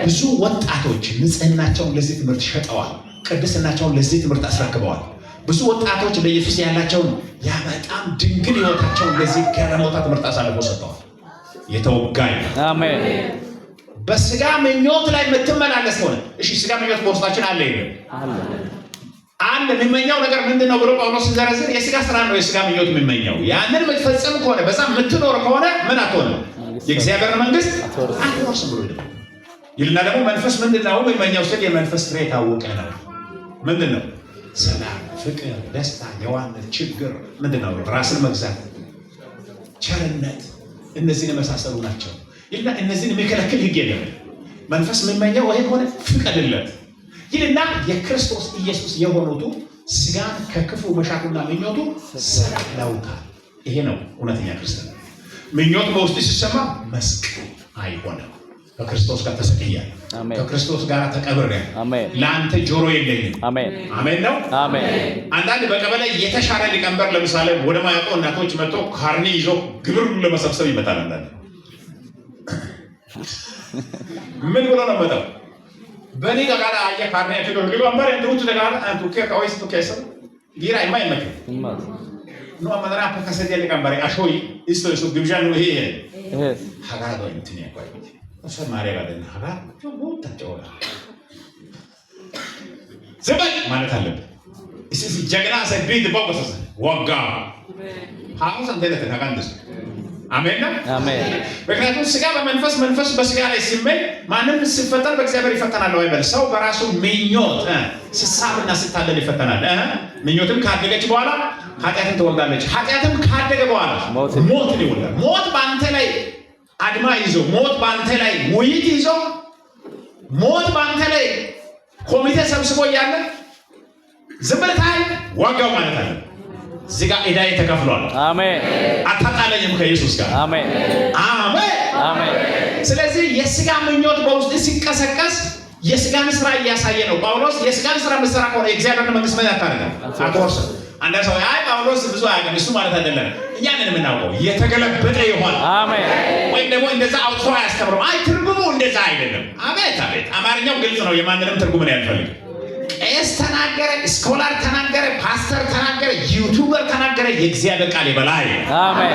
ብዙ ወጣቶች ንጽህናቸውን ለዚህ ትምህርት ሸጠዋል። ቅድስናቸውን ለዚህ ትምህርት አስረክበዋል። ብዙ ወጣቶች ለኢየሱስ ያላቸውን ያ በጣም ድንግል ሕይወታቸውን ለዚህ ጋለሞታ ትምህርት አሳልፈው ሰጥተዋል። የተወጋ ይሁን። አሜን። በስጋ ምኞት ላይ የምትመላለስ ከሆነ፣ እሺ፣ ስጋ ምኞት በውስጣችን አለ የለም? አለ። አለ። የሚመኘው ነገር ምንድን ነው ብሎ ጳውሎስ ሲዘረዝር የስጋ ስራ ነው የስጋ ምኞት የሚመኘው። ያንን የምትፈጽም ከሆነ፣ በዛ የምትኖር ከሆነ ምን አትሆንም? የእግዚአብሔር መንግስት አትወርስም ብሎ ይላል። ይልና ደግሞ መንፈስ ምንድን ነው የሚመኘው ስል የመንፈስ ፍሬ የታወቀ ነው። ምንድን ነው? ሰላም፣ ፍቅር፣ ደስታ፣ የዋህነት፣ ችግር ምንድን ነው? ራስን መግዛት፣ ቸርነት፣ እነዚህን የመሳሰሉ ናቸው። ይልና እነዚህን የሚከለክል ሕግ የለም። መንፈስ የሚመኘው ይሄ ከሆነ ፍቀድለት ይልና የክርስቶስ ኢየሱስ የሆኑቱ ስጋን ከክፉ መሻቱና ምኞቱ ሰቅለውታል። ይሄ ነው እውነተኛ ክርስትና። ምኞት በውስጥ ሲሰማ መስቀል አይሆንም። ከክርስቶስ ጋር ተሰቅያለሁ። አሜን። ከክርስቶስ ጋር ተቀብሬያለሁ። አሜን። ለአንተ ጆሮ የለኝም። አሜን። አሜን ነው። አሜን። አንዳንድ በቀበሌ የተሻረ ሊቀመንበር ለምሳሌ ወደ ማያውቀው እናቶች መጥቶ ካርኒ ይዞ ግብር ለመሰብሰብ ይመጣል። አንዳንድ ምን ብሎ ነው መጣው? በኒ ጋራ አየ ካርኒ አትዶ ሊቀመንበር እንዱት ተጋራ አንቱ ከወይስ ቱኬሰ ጊራ የማይመክ ይማዝ ኑ አመራ ከሰደ ሊቀመንበር አሾይ እሱ እሱ ግብዣ ነው ይሄ ይሄስ ሀጋዶ እንትን ያቆይ እሱ ማሪያ ባደን ሀጋ ተጫወታ ዝም በል ማለት አለብን። እሱ ጀግና ሰቢድ ቦቆሰ ወጋ ሐሙስ አንተ ተካንደስ አሜን ነው። አሜን። ምክንያቱም ስጋ በመንፈስ መንፈስ በስጋ ላይ ሲመኝ ማንም ሲፈጠር በእግዚአብሔር ይፈተናል አይበል። ሰው በራሱ ምኞት ሲሳብና ሲታለል ይፈተናል። ምኞትም ካደገች በኋላ ኃጢአትን ትወልዳለች። ኃጢአትም ካደገ በኋላ ሞትን ሞትን ይወልዳል። ሞት በአንተ ላይ አድማ ይዞ፣ ሞት በአንተ ላይ ውይይት ይዞ፣ ሞት በአንተ ላይ ኮሚቴ ሰብስቦ እያለ ዝም ብለህ ታያለህ። ዋጋው ማለት አለ። እዚህ ጋር ዕዳዬ ተከፍሏል። አሜን። አታጣለኝም ከኢየሱስ ጋር። አሜን። አሜን። አሜን። ስለዚህ የስጋ ምኞት በውስጥ ሲቀሰቀስ የስጋን ስራ እያሳየ ነው ጳውሎስ። የስጋን ስራ የምትሰራ ከሆነ የእግዚአብሔርን መንግስት ምን አታደርግም? አትወርስም። አንዳንድ ሰው አይ ጳውሎስ ብዙ አያውቅም እሱ ማለት አይደለም። እኛ ነን የምናውቀው። የተገለበጠ ይሆን አሜን። ወይም ደግሞ እንደዛ አውጥቶ አያስተምረው። አይ ትርጉሙ እንደዛ አይደለም። አቤት አቤት፣ አማርኛው ግልጽ ነው። የማንንም ትርጉም ነው ያልፈልግም። ቄስ ተናገረ፣ scholar ተናገረ፣ ፓስተር ተናገረ፣ YouTuber ተናገረ፣ የእግዚአብሔር ቃል የበላይ። አሜን።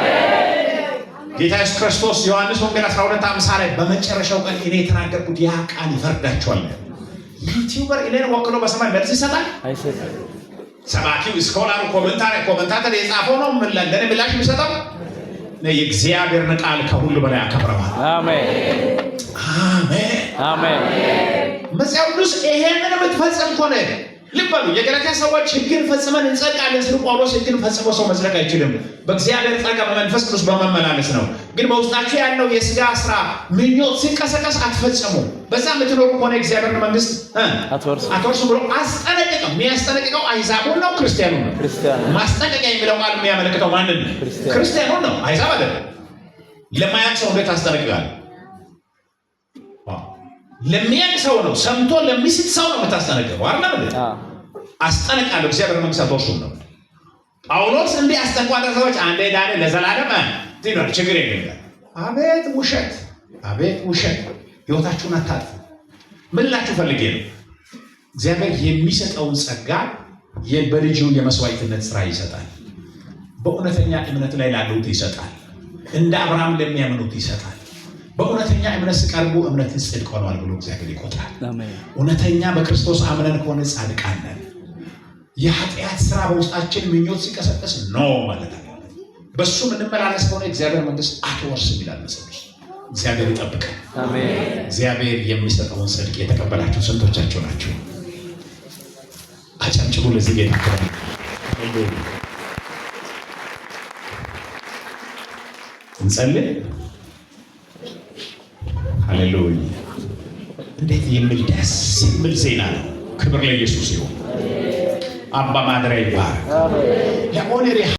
ጌታ ኢየሱስ ክርስቶስ ዮሐንስ ወንጌል 12:50 ላይ በመጨረሻው ቀን እኔ የተናገርኩት ያ ቃል ይፈርዳቸዋል። YouTuber እኔን ወክሎ በሰማይ መልስ ይሰጣል? አይሰጥም። ሰባኪው፣ scholar ኡ፣ commentator የጻፈው ነው ምን ለእኔ ምላሽ የሚሰጠው? የእግዚአብሔርን ቃል ከሁሉ በላይ አከብረዋል። አሜን። አሜን። አሜን። መጽሐፍ ቅዱስ ይሄንን የምትፈጽም ከሆነ ልብ በሉ። የገላትያ ሰዎች ሕግን ፈጽመን እንጸድቃለን ሲሉ ጳውሎስ ሕግን ፈጽሞ ሰው መጽደቅ አይችልም፣ በእግዚአብሔር ጸጋ በመንፈስ ቅዱስ በመመላለስ ነው። ግን በውስጣችሁ ያለው የስጋ ስራ ምኞት ሲቀሰቀስ አትፈጽሙ። በዛ የምትኖሩ ከሆነ የእግዚአብሔርን መንግስት አትወርሱም። አትወርሱም ብሎ አስጠነቅቀው። የሚያስጠነቅቀው አሕዛቡን ነው ክርስቲያኑን ነው? ክርስቲያኑ። ማስጠንቀቂያ የሚለው ቃል የሚያመለክተው ማንን ነው? ክርስቲያኑ። ክርስቲያኑን ነው፣ አሕዛብ አይደለም። ለማያውቅ ሰው እንዴት ታስጠነቅቃለህ? ለሚያውቅ ሰው ነው፣ ሰምቶ ለሚስት ሰው ነው የምታስጠነቅቀው አይደል? እንዴ? አስጠነቅቃለሁ፣ እግዚአብሔር መንግስት አትወርሱም ነው። ጳውሎስ እንዲህ አስጠንቅቋል። ሰዎች አንዴ ዳነ ለዘላለም ትይሏል፣ ችግር የለም ይላል። አቤት ውሸት! አቤት ውሸት! ህይወታችሁን አታጥፉ። ምን ላችሁ ፈልጌ ነው? እግዚአብሔር የሚሰጠውን ጸጋ በልጁ የመስዋዕትነት ስራ ይሰጣል። በእውነተኛ እምነት ላይ ላሉት ይሰጣል። እንደ አብርሃም ለሚያምኑት ይሰጣል። በእውነተኛ እምነት ሲቀርቡ እምነትን ጽድቅ ሆኗል ብሎ እግዚአብሔር ይቆጥራል። አሜን። እውነተኛ በክርስቶስ አምነን ከሆነ ጻድቃን ነን። የኃጢአት ስራ በውስጣችን ምኞት ሲቀሰቀስ no ማለት አለብን። በሱ የምንመላለስ ከሆነ እግዚአብሔር መንግስት አትወርስም ይላል መጽሐፍ። እግዚአብሔር ይጠብቃል። አሜን። እግዚአብሔር የሚሰጠውን ጽድቅ የተቀበላችሁ ስንቶቻችሁ ናችሁ? አጨብጭቡ ለዚህ ጌታ። እንጸልይ። ሃሌሉያ! እንዴት የሚል ደስ የሚል ዜና ነው! ክብር ለኢየሱስ ይሁን። አባ ማደሪያ ይባረክ። ለኦኔሪ።